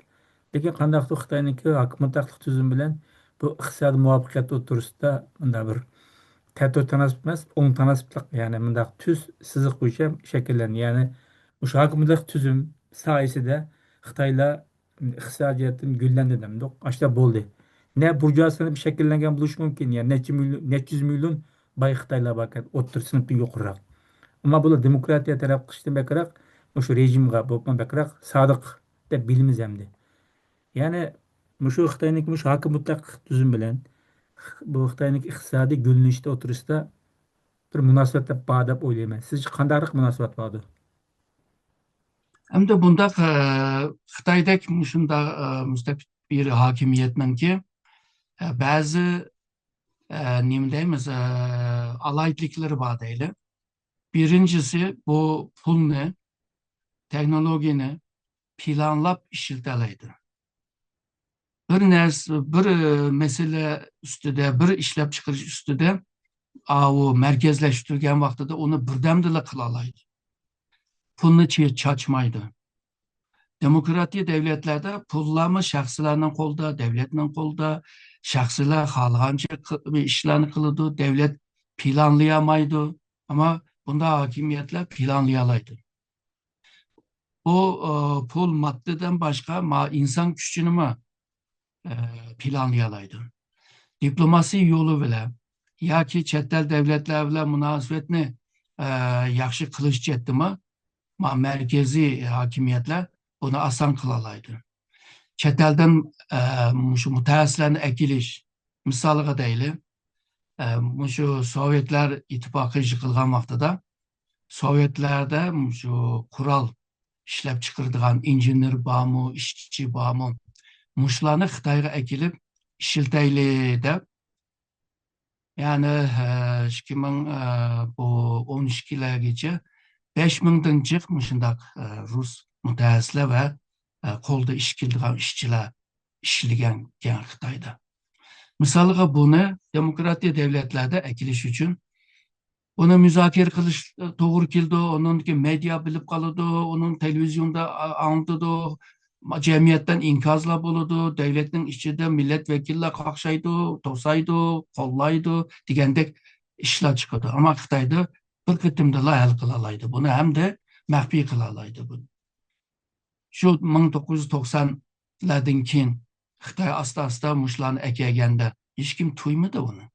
لېكىن قانداقتۇر خىتاينىڭكى ھاكىم مۇتلەقلىق تۈزۈمى بىلەن بۇ ئىقتىسادىي مۇۋەپپەقىيەت ئوتتۇرىسىدا مۇنداق بىر تەتۈر تاناسىپ ئەمەس، ئوڭ تاناسىپلىق، يەنى مۇنداق تۈز سىزىق بويىچە شەكىللەندى. يەنى مۇشۇ ھاكىم مۇتلەق تۈزۈم سايىسىدە خىتايلار ئىقتىسادىي جەھەتتىن گۈللەندى دەمدۇق. ئاشۇنداق بولدى. نە بۇرجۇئازىيە سىنىپى شەكىللەنگەن بولۇشى مۇمكىن، يەنى نەچچە مىليون، نەچچە يۈز مىليون باي خىتايلار باركەن، ئوتتۇرا سىنىپتىن يۇقىرىراق. ئەمما بۇلار دېموكراتىيە تەلەپ قىلىشتىن بەكرەك، مۇشۇ رېجىمغا بولۇپمۇ بەكرەك سادىق دەپ بىلىمىز ئەمدى. يەنى مۇشۇ خىتاينىڭكى مۇشۇ ھاكىم مۇتلەق تۈزۈم بىلەن بۇ خىتاينىڭكى ئىقتىسادىي گۈللىنىشى ئوتتۇرىسىدا بىر مۇناسىۋەت بار دەپ ئويلايمەن. سىزچە قانداقراق مۇناسىۋەت باردۇ؟ ئەمدى بۇنداق، ئە، خىتايدەك مۇشۇنداق، ئە، مۇستەبىت بىر ھاكىمىيەتنىڭكى، ئە، بەزى، ئە، نېمە دەيمىز، ئە، ئالاھىدىلىكلىرى بار دەيلى. بىرىنچىسى، بۇ پۇلنى، تېخنولوگىيەنى پىلانلاپ ئىشلىتەلەيدۇ. بىر نەرسە، بىر، ئە، مەسىلە ئۈستىدە، بىر ئىشلەپچىقىرىش ئۈستىدە، ئاۋۇ مەركەزلەشتۈرگەن ۋاقتىدا ئۇنى بىردەمدىلا قىلالايدۇ. پۇلنى چې-، چاچمايدۇ. دېموكراتىيە دەۋلەتلەردە پۇللارمۇ شەخسلەرنىڭ قولىدا، دەۋلەتنىڭ قولىدا، شەخسلەر خالىغانچە قى-، ئىشلارنى قىلىدۇ، دەۋلەت پىلانلىيالمايدۇ. ئەمما بۇنداق ھاكىمىيەتلەر پىلانلىيالايدۇ. بۇ، ئە، پۇل ماددىدىن باشقا ما-، ئىنسان كۈچىنىمۇ، ئە، پىلانلىيالايدۇ. دىپلوماسىيە يولى بىلەن ياكى چەت ئەل دەۋلەتلەر بىلەن مۇناسىۋەتنى، ئە، ياخشى قىلىش جەھەتتىمۇ ما-، مەركىزىي ھاكىمىيەتلەر بۇنى ئاسان قىلالايدۇ. چەت ئەلدىن، ئە، مۇشۇ مۇتەخەسسىسلەرنى ئەكېلىش، مىسالغا دەيلى، ئە، مۇشۇ سوۋېتلار ئىتتىپاقى يىقىلغان ۋاقتىدا سوۋېتلاردا مۇشۇ قورال ئىشلەپچىقىرىدىغان ئىنژېنېر بارمۇ، ئىشچى بارمۇ؟ مۇشۇلارنى خىتايغا ئەكېلىپ ئىشلىتەيلى دەپ، يەنى، ئىككى مىڭ، بۇ ئون ئىككىلەرگىچە بەش مىڭدىن جىق مۇشۇنداق، رۇس مۇتەخەسسىسلەر ۋە، قولدا ئىش كېلىدىغان ئىشچىلار ئىشلىگەن خىتايدا. مىسالغا، بۇنى دېموكراتىيە دەۋلەتلەردە ئەكېلىش ئۈچۈن ئۇنى مۇزاكىرە قىلىش توغرا كېلىدۇ، ئۇنىڭدىكى مېدىيا بىلىپ قالىدۇ، ئۇنىڭ تېلېۋىزىيوندا ئا-، ئاڭلىتىدۇ، جەمئىيەتتىن ئىنكاسلار بولىدۇ، دۆلەتنىڭ ئىچىدە مىللەت ۋەكىللەر قاقشايدۇ، توسايدۇ، قوللايدۇ دېگەندەك ئىشلار چىقىدۇ. ئەمما خىتايدا بىر قېتىمدىلا ھەل قىلالايدۇ بۇنى ھەمدە مەخپىي قىلالايدۇ بۇنى. شۇ مىڭ توققۇز يۈز توقسانلاردىن كېيىن خىتاي ئاستا-ئاستا مۇشۇلارنى ئەكەلگەندە ھېچكىم تۇيمىدى ئۇنى.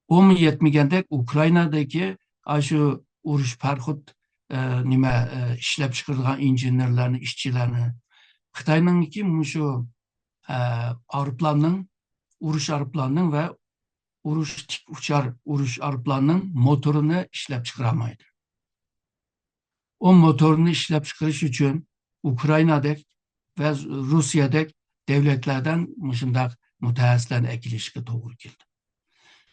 ئۇمۇ يەتمىگەندەك ئۇكرائىنادىكى ئاشۇ ئۇرۇش پاراخوت، ئە، نېمە، ئە، ئىشلەپچىقىرىدىغان ئىنژېنېرلارنى، ئىشچىلارنى خىتاينىڭكى مۇشۇ، ئە، ئايروپىلاننىڭ، ئۇرۇش ئايروپىلاننىڭ ۋە ئۇرۇش تىك ئۇچار ئۇرۇش ئايروپىلاننىڭ موتورىنى ئىشلەپچىقىرالمايدۇ. ئۇ موتورنى ئىشلەپچىقىرىش ئۈچۈن ئۇكرائىنادەك ۋە روسىيەدەك دەۋلەتلەردىن مۇشۇنداق مۇتەخەسسىسلەرنى ئەكېلىشكە توغرا كېلىدۇ.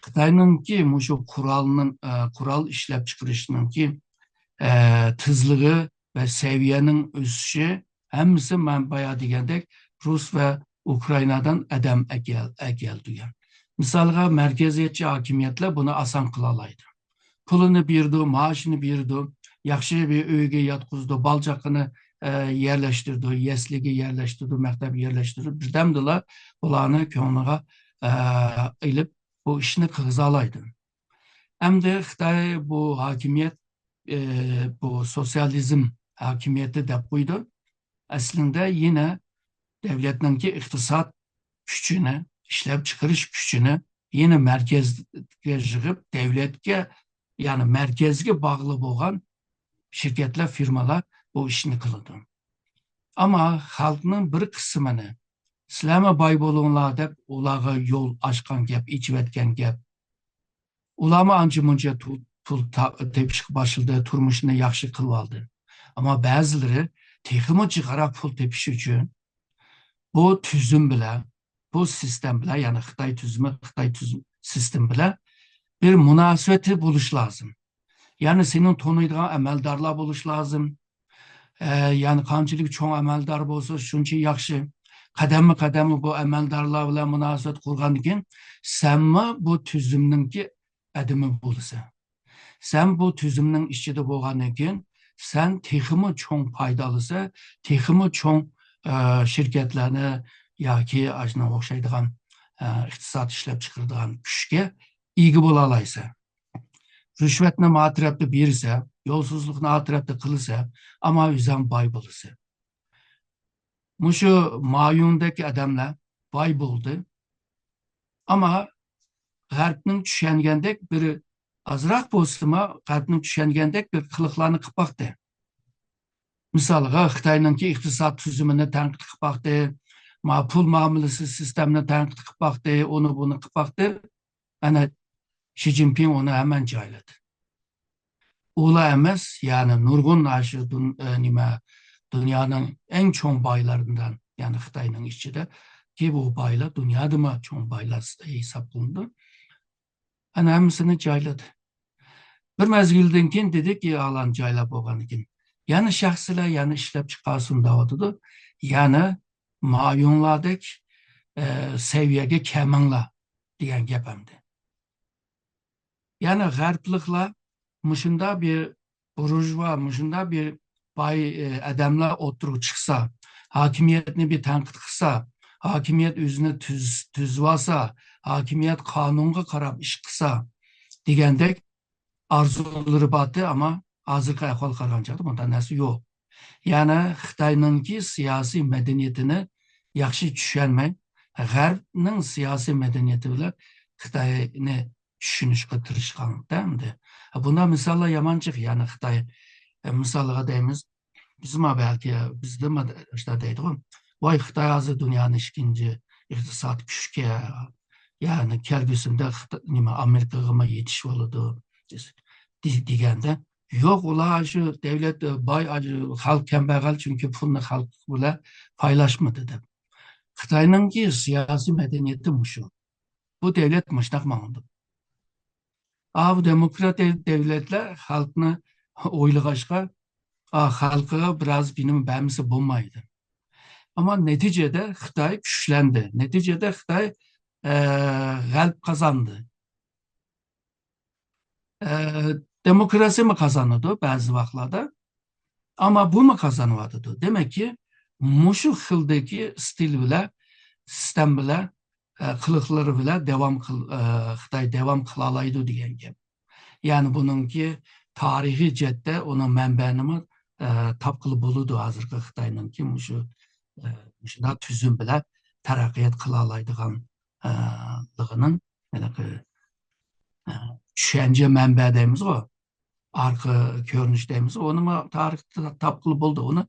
خىتاينىڭكى مۇشۇ قورالنىڭ، ئە، قورال ئىشلەپچىقىرىشنىڭكى، ئە، تېزلىكى ۋە سەۋىيەنىڭ ئۆسۈشى ھەممىسى مەن بايا دېگەندەك رۇس ۋە ئۇكرائىنادىن ئادەم ئەكەل-، ئەكەلدۈرگەن. مىسالغا، مەركەزىيەتچى ھاكىمىيەتلەر بۇنى ئاسان قىلالايدۇ. پۇلىنى بېرىدۇ، مائاشىنى بېرىدۇ، ياخشى بىر ئۆيگە ياتقۇزىدۇ، بالا-چاقىنى، ئە، يەرلەشتۈرىدۇ، يەسلىگە يەرلەشتۈرىدۇ، مەكتەپكە يەرلەشتۈرىدۇ. بىردەمدىلا بۇلارنى كۆڭلىگە، ئە، ئېلىپ، بۇ ئىشنى قىلغۇزالايدۇ. ئەمدى خىتاي بۇ ھاكىمىيەت، ئە، بۇ سوتسىيالىزم ھاكىمىيىتى دەپ قويىدۇ. ئەسلىندە يەنە دەۋلەتنىڭكى ئىقتىساد كۈچىنى، ئىشلەپچىقىرىش كۈچىنى يەنە مەركەزگە يىغىپ، دەۋلەتكە، يەنى مەركەزگە باغلىق بولغان شىركەتلەر، فىرمىلار بۇ ئىشنى قىلىدۇ. ئەمما خەلقنىڭ بىر قىسمىنى، «سىلەرمۇ باي بولۇڭلار» دەپ، ئۇلارغا يول ئاچقان گەپ، ئېچىۋەتكەن گەپ. ئۇلارمۇ ئانچە-مۇنچە تۇ-، پۇل تا-، تېپىشقا باشلىدى، تۇرمۇشىنى ياخشى قىلىۋالدى. ئەمما بەزىلىرى تېخىمۇ جىقراق پۇل تېپىش ئۈچۈن بۇ تۈزۈم بىلەن، بۇ سىستېم بىلەن، يەنى خىتاي تۈزۈمى، خىتاي تۈزۈم، سىستېم بىلەن بىر مۇناسىۋىتى بولۇش لازىم. يەنى سېنىڭ تونۇيدىغان ئەمەلدارلار بولۇش لازىم. ئە، يەنى قانچىلىك چوڭ ئەمەلدار بولسا، شۇنچە ياخشى. قەدەممۇ قەدەممۇ بۇ ئەمەلدارلار بىلەن مۇناسىۋەت قۇرغاندىن كېيىن، سەنمۇ بۇ تۈزۈمنىڭكى ئادىمى بولىسەن. سەن بۇ تۈزۈمنىڭ ئىچىدە بولغاندىن كېيىن، سەن تېخىمۇ چوڭ پايدا ئالىسەن، تېخىمۇ چوڭ، ئە، شىركەتلەرنى ياكى ئاشۇنىڭغا ئوخشايدىغان، ئە، ئىقتىساد ئىشلەپ چىقىرىدىغان كۈچكە ئىگە بولالايسەن. رىشۋەتنى ما تەرەپتە بېرىسەن، يولسىزلىقنى ئا تەرەپتە قىلىسەن، ئەمما ئۆزۈڭ باي بولىسەن. مۇشۇ مايۇندەك ئادەملەر باي بولدى. ئەمما غەربنىڭ چۈشەنگەندەك بىر ئازراق بولسىمۇ، غەربنىڭ چۈشەنگەندەك بىر قىلىقلارنى قىلىپ باقتى. مىسالغا، خىتاينىڭكى ئىقتىساد تۈزۈمىنى تەنقىد قىلىپ باقتى، ما پۇل مۇئامىلىسى سىستېمىنى تەنقىد قىلىپ باقتى، ئۇنى بۇنى قىلىپ باقتى. ئەنە شى جىنپىڭ ئۇنى ھەممىنى جايلىدى. ئۇلا ئەمەس، يەنى نۇرغۇن ئاشۇ دۇن-، ئە، نېمە، دۇنيانىڭ ئەڭ چوڭ بايلىرىدىن، يەنى خىتاينىڭ ئىچىدىكى بۇ بايلار دۇنيادىمۇ چوڭ بايلار ھېسابلىنىدۇ. ئەنە ھەممىسىنى جايلىدى. بىر مەزگىلدىن كېيىن دېدىكى، ئالان جايلاپ بولغاندىن كېيىن، يەنە شەخسلەر يەنە ئىشلەپ چىقارسۇن دەۋاتىدۇ. يەنە مايۇنلاردەك، ئە، سەۋىيەگە كەلمەڭلار دېگەن گەپ ئەمدى. يەنى غەربلىكلەر مۇشۇنداق بىر بۇرژۇۋا، مۇشۇنداق بىر باي، ئە، ئادەملەر ئوتتۇرىغا چىقسا، ھاكىمىيەتنى بىر تەنقىد قىلسا، ھاكىمىيەت ئۆزىنى تۈز-، تۈزۈۋالسا، ھاكىمىيەت قانۇنغا قاراپ ئىش قىلسا دېگەندەك ئارزۇلىرى بارتى، ئەمما ھازىرقى ئەھۋالغا قارىغان چاغدا بۇنداق نەرسە يوق. يەنى خىتاينىڭكى سىياسىي مەدەنىيىتىنى ياخشى چۈشەنمەي، غەربنىڭ سىياسىي مەدەنىيىتى بىلەن خىتاينى چۈشىنىشكە تىرىشقاندا ئەمدى. بۇنداق مىساللار يامان جىق، يەنى خىتاي، ئە، مىسالىغا دەيمىز، بىزمۇ بەلكى، بىزدىمۇ شۇنداق دەيدىغۇ، ۋاي، خىتاي ھازىر دۇنيانىڭ ئىككىنچى ئىقتىساد كۈچكە، يەنى كەلگۈسىدە خىتا-، نېمە، ئامېرىكىغىمۇ يېتىش بولىدۇ، دېس-، دې-، دېگەندە، يوق، ئۇلار شۇ دەۋلەت، ئە، باي، ئاشۇ خەلق كەمبەغەل، چۈنكى پۇلنى خەلق بىلەن پايلاشمىدى دەپ. خىتاينىڭكى سىياسىي مەدەنىيىتى مۇشۇ. بۇ دەۋلەت مۇشۇنداق ماڭىدۇ. ئاۋۇ دېموكراتىيە دەۋلەتلەر خەلقنى ئويلىغاچقا، ئا، خەلقىگە بىراز بىنىم بەرمىسە بولمايدۇ. ئەمما نەتىجىدە خىتاي كۈچلەندى. نەتىجىدە خىتاي، ئە، غەلىبە قازاندى. ئە، دېموكراتىيەمۇ قازىنىدۇ بەزى ۋاقىتلاردا. ئەمما بۇمۇ قازىنىۋاتىدۇ. دېمەككى، مۇشۇ خىلدىكى ئىستىل بىلەن، سىستېم بىلەن، ئە، قىلىقلىرى بىلەن داۋام قىل-، ئە، خىتاي داۋام قىلالايدۇ دېگەن گەپ. يەنى بۇنىڭكى تارىخىي جەھەتتە ئۇنىڭ مەنبەنىمۇ، ئە، تاپقىلى بولىدۇ. ھازىرقى خىتاينىڭكى مۇشۇ، ئە، مۇشۇنداق تۈزۈم بىلەن تەرەققىيات قىلالايدىغان، ئە، لىقىنىڭ ھېلىقى، ئە، چۈشەنچە مەنبە دەيمىزغۇ، ئارقا كۆرۈنۈش دەيمىز، ئۇنىمۇ تارىختا تاپقىلى بولىدۇ. ئۇنى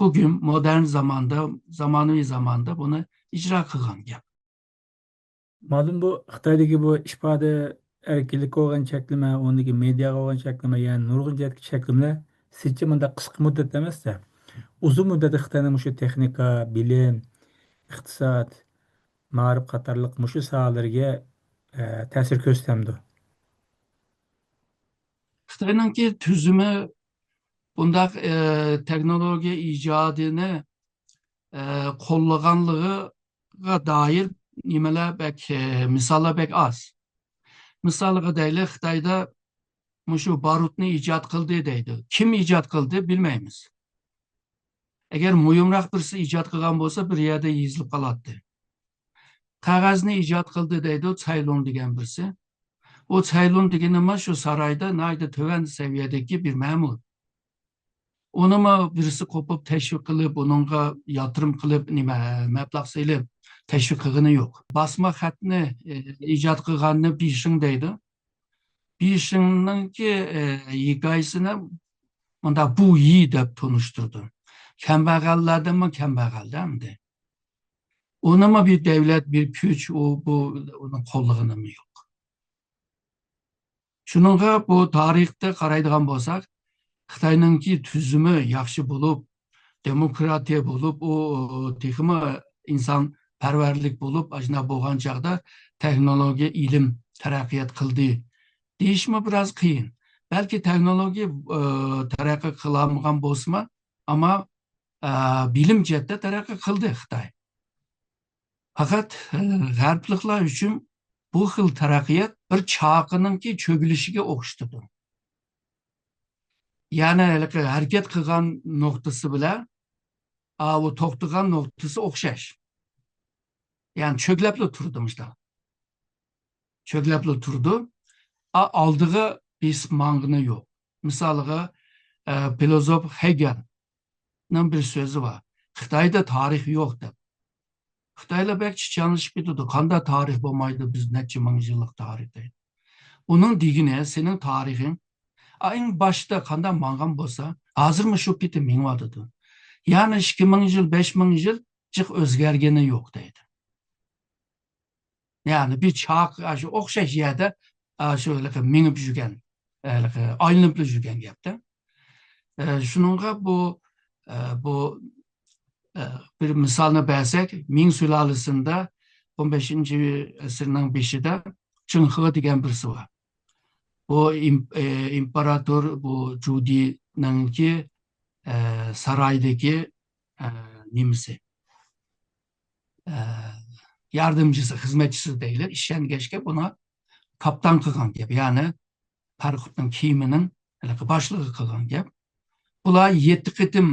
بۈگۈن مودېرن زاماندا، زامانىۋى زاماندا بۇنى ئىجرا قىلغان گەپ. مالۇم، بۇ خىتايدىكى بۇ ئىپادە ئەركىنلىكى بولغان چەكلىمە، ئۇنىڭدىكى مېدىياغا بولغان چەكلىمە، يەنى نۇرغۇن جەھەتتىكى چەكلىمىلەر سىزچە مۇنداق قىسقا مۇددەت ئەمەس-دە، ئۇزۇن مۇددەتتە خىتاينىڭ مۇشۇ تېخنىكا، بىلىم، ئىقتىساد، مائارىپ قاتارلىق مۇشۇ ساھەلەرگە، ئە، تەسىر كۆرسىتەمدۇ؟ خىتاينىڭكى تۈزۈمى بۇنداق، ئە، تېخنولوگىيە ئىجادىنى، ئە، قوللىغانلىقىغا دائىر نېمىلەر بەك، ئە، مىساللار بەك ئاز. مىسالغا دەيلى، خىتايدا مۇشۇ بارۇتنى ئىجاد قىلدى دەيدۇ. كىم ئىجاد قىلدى، بىلمەيمىز. ئەگەر مۇھىمراق بىرسى ئىجاد قىلغان بولسا، بىر يەردە يېزىلىپ قالاتتى. قەغەزنى ئىجاد قىلدى دەيدۇ، سەيلۇن دېگەن بىرسى. ئۇ سەيلۇن دېگىنىمۇ شۇ سارايدا ناھايىتى تۆۋەن سەۋىيەدىكى بىر مەمۇر. ئۇنىمۇ بىرسى قوپۇپ تەشۋىق قىلىپ، ئۇنىڭغا ياتۇرۇم قىلىپ، نېمە، مەبلەغ سېلىپ تەشۋىق قىلغىنى يوق. باسما خەتنى، ئى، ئىجاد قىلغاننى بىشىڭ دەيدۇ. بىشىڭنىڭكى، ئى، ھېكايىسىنى مۇنداق بۇ يى دەپ تونۇشتۇرىدۇ. كەمبەغەللەردىنمۇ كەمبەغەل-دە ئەمدى. ئۇنىمۇ بىر دەۋلەت، بىر كۈچ، ئۇ، بۇ، ئۇنى قوللىغىنىمۇ يوق. شۇنىڭغا بۇ تارىختا قارايدىغان بولساق، خىتاينىڭكى تۈزۈمى ياخشى بولۇپ، دېموكراتىيە بولۇپ، ئۇ تېخىمۇ ئىنسانپەرۋەرلىك بولۇپ، ئاشۇنداق بولغان چاغدا تېخنولوگىيە، ئىلىم تەرەققىيات قىلدى دېيىشمۇ بىراز قىيىن. بەلكى تېخنولوگىيە، ئى، تەرەققىي قىلالمىغان بولسىمۇ، ئەمما، ئە، بىلىم جەھەتتە تەرەققىي قىلدى خىتاي. پەقەت، ئە، غەربلىكلەر ئۈچۈن بۇ خىل تەرەققىيات بىر چاقىنىڭكى چۆگىلىشىگە ئوخشىتىدۇ. يەنى ھېلىقى ھەرىكەت قىلغان نۇقتىسى بىلەن ئاۋۇ توختىغان نۇقتىسى ئوخشاش. يەنى چۆگلەپلا تۇرىدۇ مۇشۇنداق. چۆگلەپلا تۇرىدۇ. ئا-، ئالدىغا بېسىپ ماڭغىنى يوق. مىسالىغا، ئە، فىلوزوف ھېگېلنىڭ بىر سۆزى بار. «خىتايدا تارىخ يوق» دەپ. خىتايلار بەك چىچانلىشىپ كېتىدۇ. «قانداق تارىخ بولمايدۇ، بىز نەچچە مىڭ يىللىق تارىخ» دەيدۇ. ئۇنىڭ دېگىنى، سېنىڭ تارىخىڭ، ئا، ئەڭ باشتا قانداق ماڭغان بولسا، ھازىرمۇ شۇ پېتى مېڭىۋاتىدۇ. يەنى ئىككى مىڭ يىل، بەش مىڭ يىل جىق ئۆزگەرگىنى يوق دەيدۇ. يەنى بىر چاق، ئاشۇ ئوخشاش يەردە، ئاشۇ ھېلىقى مېڭىپ يۈرگەن، ھېلىقى ئايلىنىپلا يۈرگەن گەپتە. ئە، شۇنىڭغا بۇ، ئە، بۇ، ئە، بىر مىسالنى بەرسەك، مىڭ سۇلالىسىندە ئون بەشىنچى ئەسىرنىڭ بېشىدا چىڭخې دېگەن بىرسى بار. بۇ ئىم-، ئە، ئىمپېراتور، بۇ جۇدىنىڭكى، ئە، سارايدىكى، ئە، نېمىسى؟ ئە، ياردەمچىسى، خىزمەتچىسى دەيلى، ئىشەنگەچكە بۇنى كاپتان قىلغان گەپ، يەنى پەرخۇدنىڭ كېمىنىڭ ھېلىقى باشلىقى قىلغان گەپ. بۇلار يەتتە قېتىم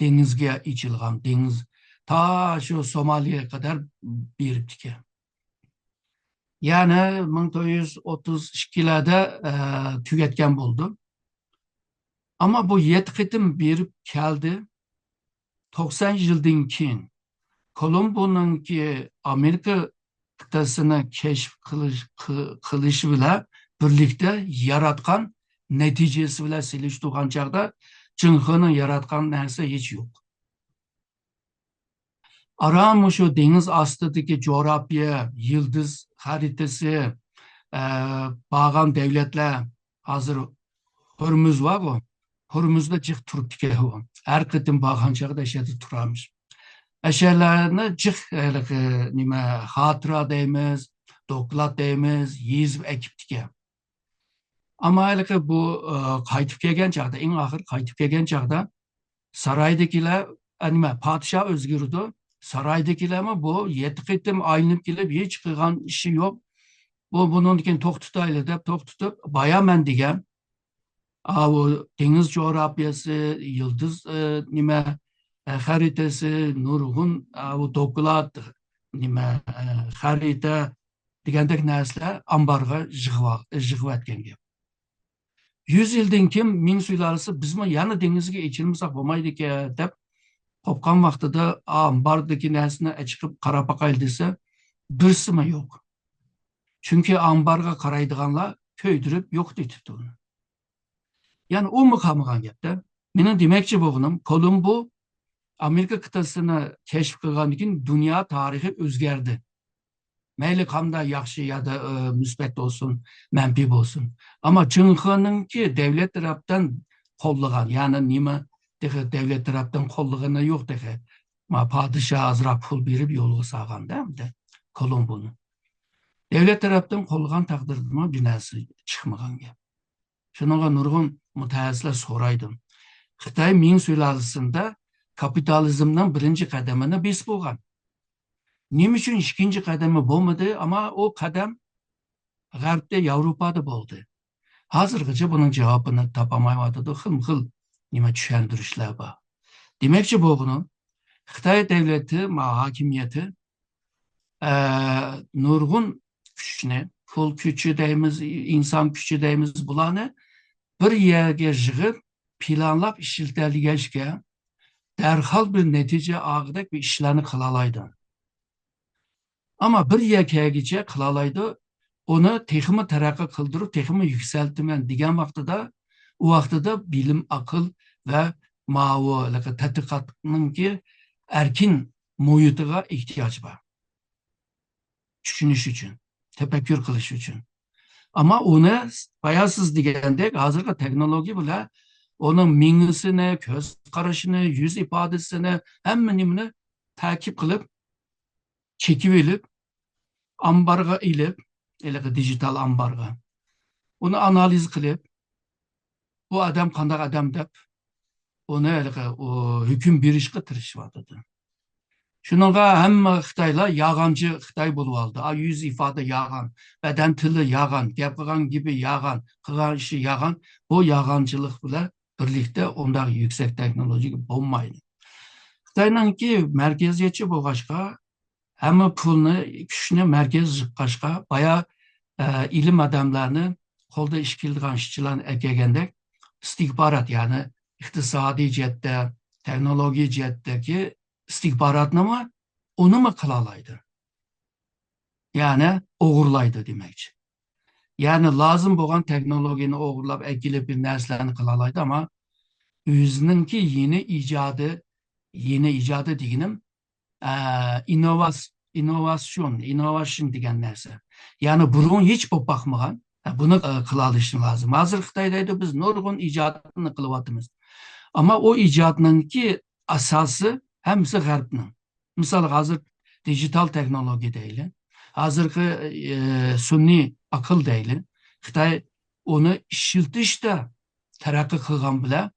دېڭىزگە ئېچىلغان، دېڭىز تا شۇ سومالىيەگە قەدەر بېرىپتىكەن. يەنى مىڭ تۆت يۈز ئوتتۇز ئىككىلەردە، ئە، تۈگەتكەن بولدى. ئەمما بۇ يەتتە قېتىم بېرىپ كەلدى. توقسان يىلدىن كېيىن كولومبونىڭكى ئامېرىكا قىتئەسىنى كەشىپ قىلىش، قى-، قىلىشى بىلەن بىرلىكتە ياراتقان نەتىجىسى بىلەن سېلىشتۇرغان چاغدا، چىڭخېنىڭ ياراتقان نەرسە ھېچ يوق. ئاران مۇشۇ دېڭىز ئاستىدىكى جۇغراپىيە، يىلدىز خەرىتىسى، ئە، بارغان دەۋلەتلەر، ھازىر ھورمۇز بارغۇ، ھورمۇزدا جىق تۇرۇپتىكەن ئۇ. ھەر قېتىم بارغان چاغدا ئەشەدە تۇرامىش. ئەشەلەرنى جىق، ھېلىقى، نېمە، خاتىرە دەيمىز، دوكلات دەيمىز، يېزىپ ئەكىپتىكەن. ئەمما ھېلىقى بۇ، ئە، قايتىپ كەلگەن چاغدا، ئەڭ ئاخىر قايتىپ كەلگەن چاغدا سارايدىكىلەر، ئە، نېمە، پادىشاھ ئۆزگىرىدۇ. سارايدىكىلەرمۇ بۇ يەتتە قېتىم ئايلىنىپ كېلىپ ھېچ قىلغان ئىشى يوق. بۇ، بۇنىڭدىن كېيىن توختىتايلى دەپ توختىتىپ، بايا مەن دېگەن، ئاۋۇ دېڭىز جۇغراپىيەسى، يىلدىز، ئە، نېمە، ئە، خەرىتىسى، نۇرغۇن، ئاۋۇ دوكلات، نېمە، ئە، خەرىتە، دېگەندەك نەرسىلەر ئامبارغا يىغىۋا-، يىغىۋەتكەن گەپ. يۈز يىلدىن كېيىن مىڭ سۇلالىسى بىزمۇ يەنە دېڭىزگە ئېچىلمىساق بولمايدىكەن دەپ قوپقان ۋاقتىدا ئامباردىكى نەرسىنى ئەچىقىپ قاراپ باقايلى دېسە، بىرسىمۇ يوق. چۈنكى ئامبارغا قارايدىغانلار كۆيدۈرۈپ يوقىتىۋېتىپتۇ ئۇنى. يەنى ئۇمۇ قالمىغان گەپتە. مېنىڭ دېمەكچى بولغىنىم، كولومبو ئامېرىكا قىتئەسىنى كەشىپ قىلغاندىن كېيىن دۇنيا تارىخى ئۆزگەردى. مەيلى قانداق ياخشى يا دا، ئى، مۇسبەت بولسۇن، مەنپىي بولسۇن. ئەمما چىڭخېنىڭكى دەۋلەت تەرەپتىن قوللىغان، يەنى نېمە، تېخى دەۋلەت تەرەپتىن قوللىغىنى يوق تېخى. ما پادىشاھ ئازراق پۇل بېرىپ يولغا سالغاندا، ئەمدى كولومبونى. دەۋلەت تەرەپتىن قوللىغان تەقدىردىمۇ بىر نەرسە چىقمىغان گەپ. شۇنىڭغا نۇرغۇن مۇتەخەسسىسلەر سورايدۇ. خىتاي مىڭ سۇلالىسىندە كاپىتالىزمنىڭ بىرىنچى قەدىمىنى بېسىپ بولغان. نېمە ئۈچۈن ئىككىنچى قەدىمى بولمىدى، ئەمما ئۇ قەدەم غەربتە، ياۋروپادا بولدى؟ ھازىرغىچە بۇنىڭ جاۋابىنى تاپالمايۋاتىدۇ. خىلمۇ خىل نېمە چۈشەندۈرۈشلەر بار. دېمەكچى بولغىنىم، خىتاي دەۋلىتى، ما، ھاكىمىيىتى، ئە، نۇرغۇن كۈچنى، پۇل كۈچى دەيمىز، ئىنسان كۈچى دەيمىز، بۇلارنى بىر يەرگە يىغىپ، پىلانلاپ ئىشلىتەلىگەچكە، دەرھال بىر نەتىجە ئالغۇدەك بىر ئىشلارنى قىلالايدۇ. ئەمما بىر يەر كەلگۈچە قىلالايدۇ، ئۇنى تېخىمۇ تەرەققىي قىلدۇرۇپ، تېخىمۇ يۈكسەلتىمەن دېگەن ۋاقتىدا، ئۇ ۋاقتىدا بىلىم، ئەقىل ۋە ماۋۇ ھېلىقى تەتقىقاتنىڭكى ئەركىن مۇھىتىغا ئېھتىياج بار. چۈشىنىش ئۈچۈن، تەپەككۇر قىلىش ئۈچۈن. ئەمما ئۇنى بايا سىز دېگەندەك ھازىرقى تېخنولوگىيە بىلەن ئۇنىڭ مېڭىسىنى، كۆز قارىشىنى، يۈز ئىپادىسىنى، ھەممە نېمىنى تەركىب قىلىپ، چېكىۋېلىپ، ئامبارغا ئېلىپ، ھېلىقى دىجىتال ئامبارغا، ئۇنى ئانالىز قىلىپ، بۇ ئادەم قانداق ئادەم دەپ، ئۇنى ھېلىقى، ئۇ، ھۆكۈم بېرىشقا تىرىشىۋاتىدۇ. شۇنىڭغا ھەممە خىتايلار يالغانچى خىتاي بولۇۋالدى. ئا، يۈز ئىپادە يالغان، بەدەن تىلى يالغان، گەپ قىلغان گېپى يالغان، قىلغان ئىشى يالغان. بۇ يالغانچىلىق بىلەن بىرلىكتە ئۇنداق يۈكسەك تېخنولوگىيە بولمايدۇ. خىتاينىڭكى مەركەزىيەتچى بولغاچقا، ھەممە پۇلنى، كۈچنى مەركەزگە يىغقاچقا، بايا، ئە، ئىلىم ئادەملەرنى، قولدا ئىش كېلىدىغان ئىشچىلارنى ئەكەلگەندەك، ئىستىخبارات، يەنى ئىقتىسادىي جەھەتتە، تېخنولوگىيە جەھەتتىكى ئىستىخباراتنىمۇ، ئۇنىمۇ قىلالايدۇ. يەنى ئوغرىلايدۇ دېمەكچى. يەنى لازىم بولغان تېخنولوگىيەنى ئوغرىلاپ ئەكېلىپ، بىر نەرسىلەرنى قىلالايدۇ، ئەمما ئۆزىنىڭكى يېڭى ئىجادى، يېڭى ئىجادى دېگىنىم، ئە، ئىننوۋاس-، ئىننوۋاسىيون، ئىننوۋاسىيون دېگەن نەرسە. يەنى بۇرۇن ھېچ بولۇپ باقمىغان، ئە، بۇنى، ئە، قىلالىشى لازىم. ھازىر خىتاي دەيدۇ، بىز نۇرغۇن ئىجادنى قىلىۋاتىمىز. ئەمما ئۇ ئىجادنىڭكى ئاساسى ھەممىسى غەربنىڭ. مىسال، ھازىر دىجىتال تېخنولوگىيە دەيلى، ھازىرقى، ئى، سۈنئىي ئەقىل دەيلى، خىتاي ئۇنى ئىشلىتىشتە تەرەققىي قىلغان بىلەن،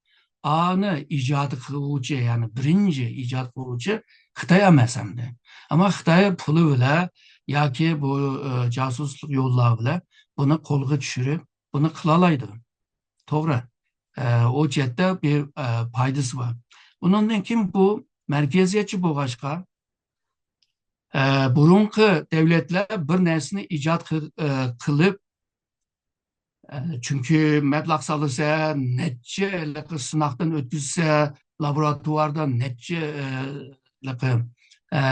ئانى ئىجاد قىلغۇچى، يەنى بىرىنچى ئىجاد قىلغۇچى خىتاي ئەمەس ئەمدى. ئەمما خىتاي پۇلى بىلەن ياكى بۇ، ئى، جاسۇسلۇق يوللار بىلەن بۇنى قولغا چۈشۈرۈپ، بۇنى قىلالايدۇ. توغرا. ئە، ئۇ جەھەتتە بىر، ئە، پايدىسى بار. ئۇنىڭدىن كېيىن بۇ مەركەزىيەتچى بولغاچقا، ئە، بۇرۇنقى دەۋلەتلەر بىر نەرسىنى ئىجاد قىل-، ئە، قىلىپ، ئە، چۈنكى مەبلەغ سالىسە، نەچچە ھېلىقى سىناقتىن ئۆتكۈزسە، لابوراتواردا نەچچە، ئە، ھېلىقى، ئە،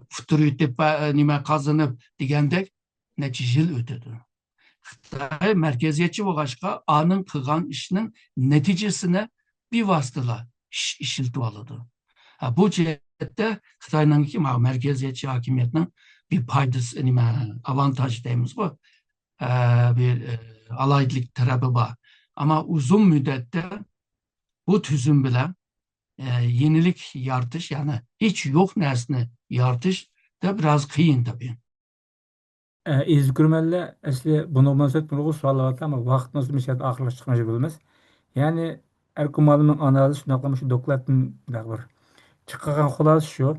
پۇتتۇر يۇتۇپ، ئە، نېمە قازىنىپ دېگەندەك نەچچە يىل ئۆتىدۇ. خىتاي مەركەزىيەتچى بولغاچقا، ئانىڭ قىلغان ئىشىنىڭ نەتىجىسىنى بىۋاسىتىلا ئىش-، ئىشلىتىۋالىدۇ. ھە، بۇ جەھەتتە خىتاينىڭكى ماۋۇ مەركەزىيەتچى ھاكىمىيەتنىڭ بىر پايدىسى، نېمە، ئاۋانتاژى دەيمىزغۇ، ئە، بىر، ئە، ئالاھىدىلىك تەرەپى بار. ئەمما ئۇزۇن مۇددەتتە بۇ تۈزۈم بىلەن، ئە، يېڭىلىك يارىتىش، يەنى ھېچ يوق نەرسىنى يارىتىش دە بىراز قىيىن تەبىئىي. ئە، ئەزىز كۆرۈرمەنلەر، ئەسلى بۇنىڭغا مۇناسىۋەت نۇرغۇن سوئاللار بارتى، ئەمما ۋاقىت مۇناسىۋىتى مۇشۇ يەردە ئاخىرلاشتۇرغان بولىمىز. يەنى، ئەركىن مۇئەللىمنىڭ ئانالىزى شۇنداقلا مۇشۇ دوكلاتتىن بىر چىققان خۇلاسە شۇ،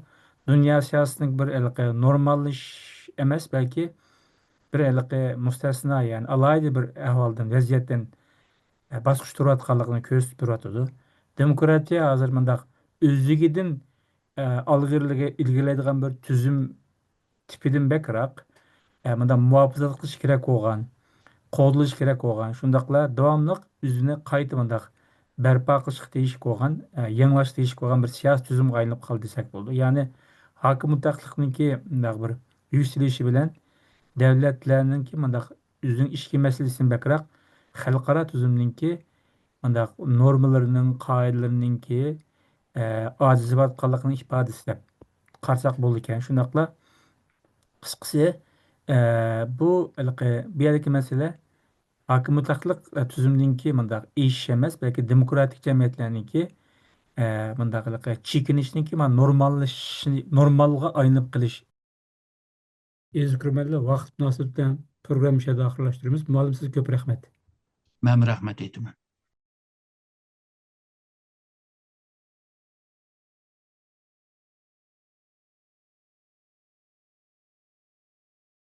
دۇنيا سىياسىتىنىڭ بىر ھېلىقى نورماللىشىش ئەمەس، بەلكى بىر ھېلىقى مۇستەسنا، يەنى ئالاھىدە بىر ئەھۋالدىن، ۋەزىيەتتىن، ئە، باسقۇچ تۇرۇۋاتقانلىقىنى كۆرسىتىپ تۇرۇۋاتىدۇ. دېموكراتىيە ھازىر مۇنداق ئۆزلۈكىدىن، ئە، ئالغا ئىلگىرىلەيدىغان بىر تۈزۈم تىپىدىن بەكرەك، ئە، مۇنداق مۇھاپىزەت قىلىش كېرەك بولغان، قوغدىلىش كېرەك بولغان، شۇنداقلا داۋاملىق ئۆزىنى قايتا مۇنداق بەرپا قىلىشقا تېگىشلىك بولغان، ئە، يېڭىلاشقا تېگىشلىك بولغان بىر سىياسىي تۈزۈمگە ئايلىنىپ قالدى دېسەك بولىدۇ. يەنى ھاكىم مۇتلەقلىقنىڭكى مۇنداق بىر يۈكسىلىشى بىلەن دەۋلەتلەرنىڭكى مۇنداق ئۆزىنىڭ ئىچكى مەسىلىسىدىن بەكرەك خەلقئارا تۈزۈمنىڭكى مۇنداق نورمىلىرىنىڭ، قائىدىلىرىنىڭكى، ئە، ئاجىزلاۋاتقانلىقىنىڭ ئىپادىسى دەپ قارىساق بولىدىكەن. شۇنداقلا قىسقىسى، ئە، بۇ ھېلىقى بۇ يەردىكى مەسىلە ھاكىم مۇتلەقلىق، ئە، تۈزۈمنىڭكى مۇنداق ئېشىش ئەمەس، بەلكى دېموكراتىك جەمئىيەتلەرنىڭكى، ئە، مۇنداق ھېلىقى چېكىنىشنىڭكى مانا نورماللىشىشى، نورمالغا ئايلىنىپ قېلىش. ئەزىز كۆرۈرمەنلەر، ۋاقىت مۇناسىۋىتى بىلەن پروگراممىنى شۇ يەردە ئاخىرلاشتۇرىمىز. مۇئەللىم، سىزگە كۆپ رەھمەت. مەنمۇ رەھمەت ئېيتىمەن.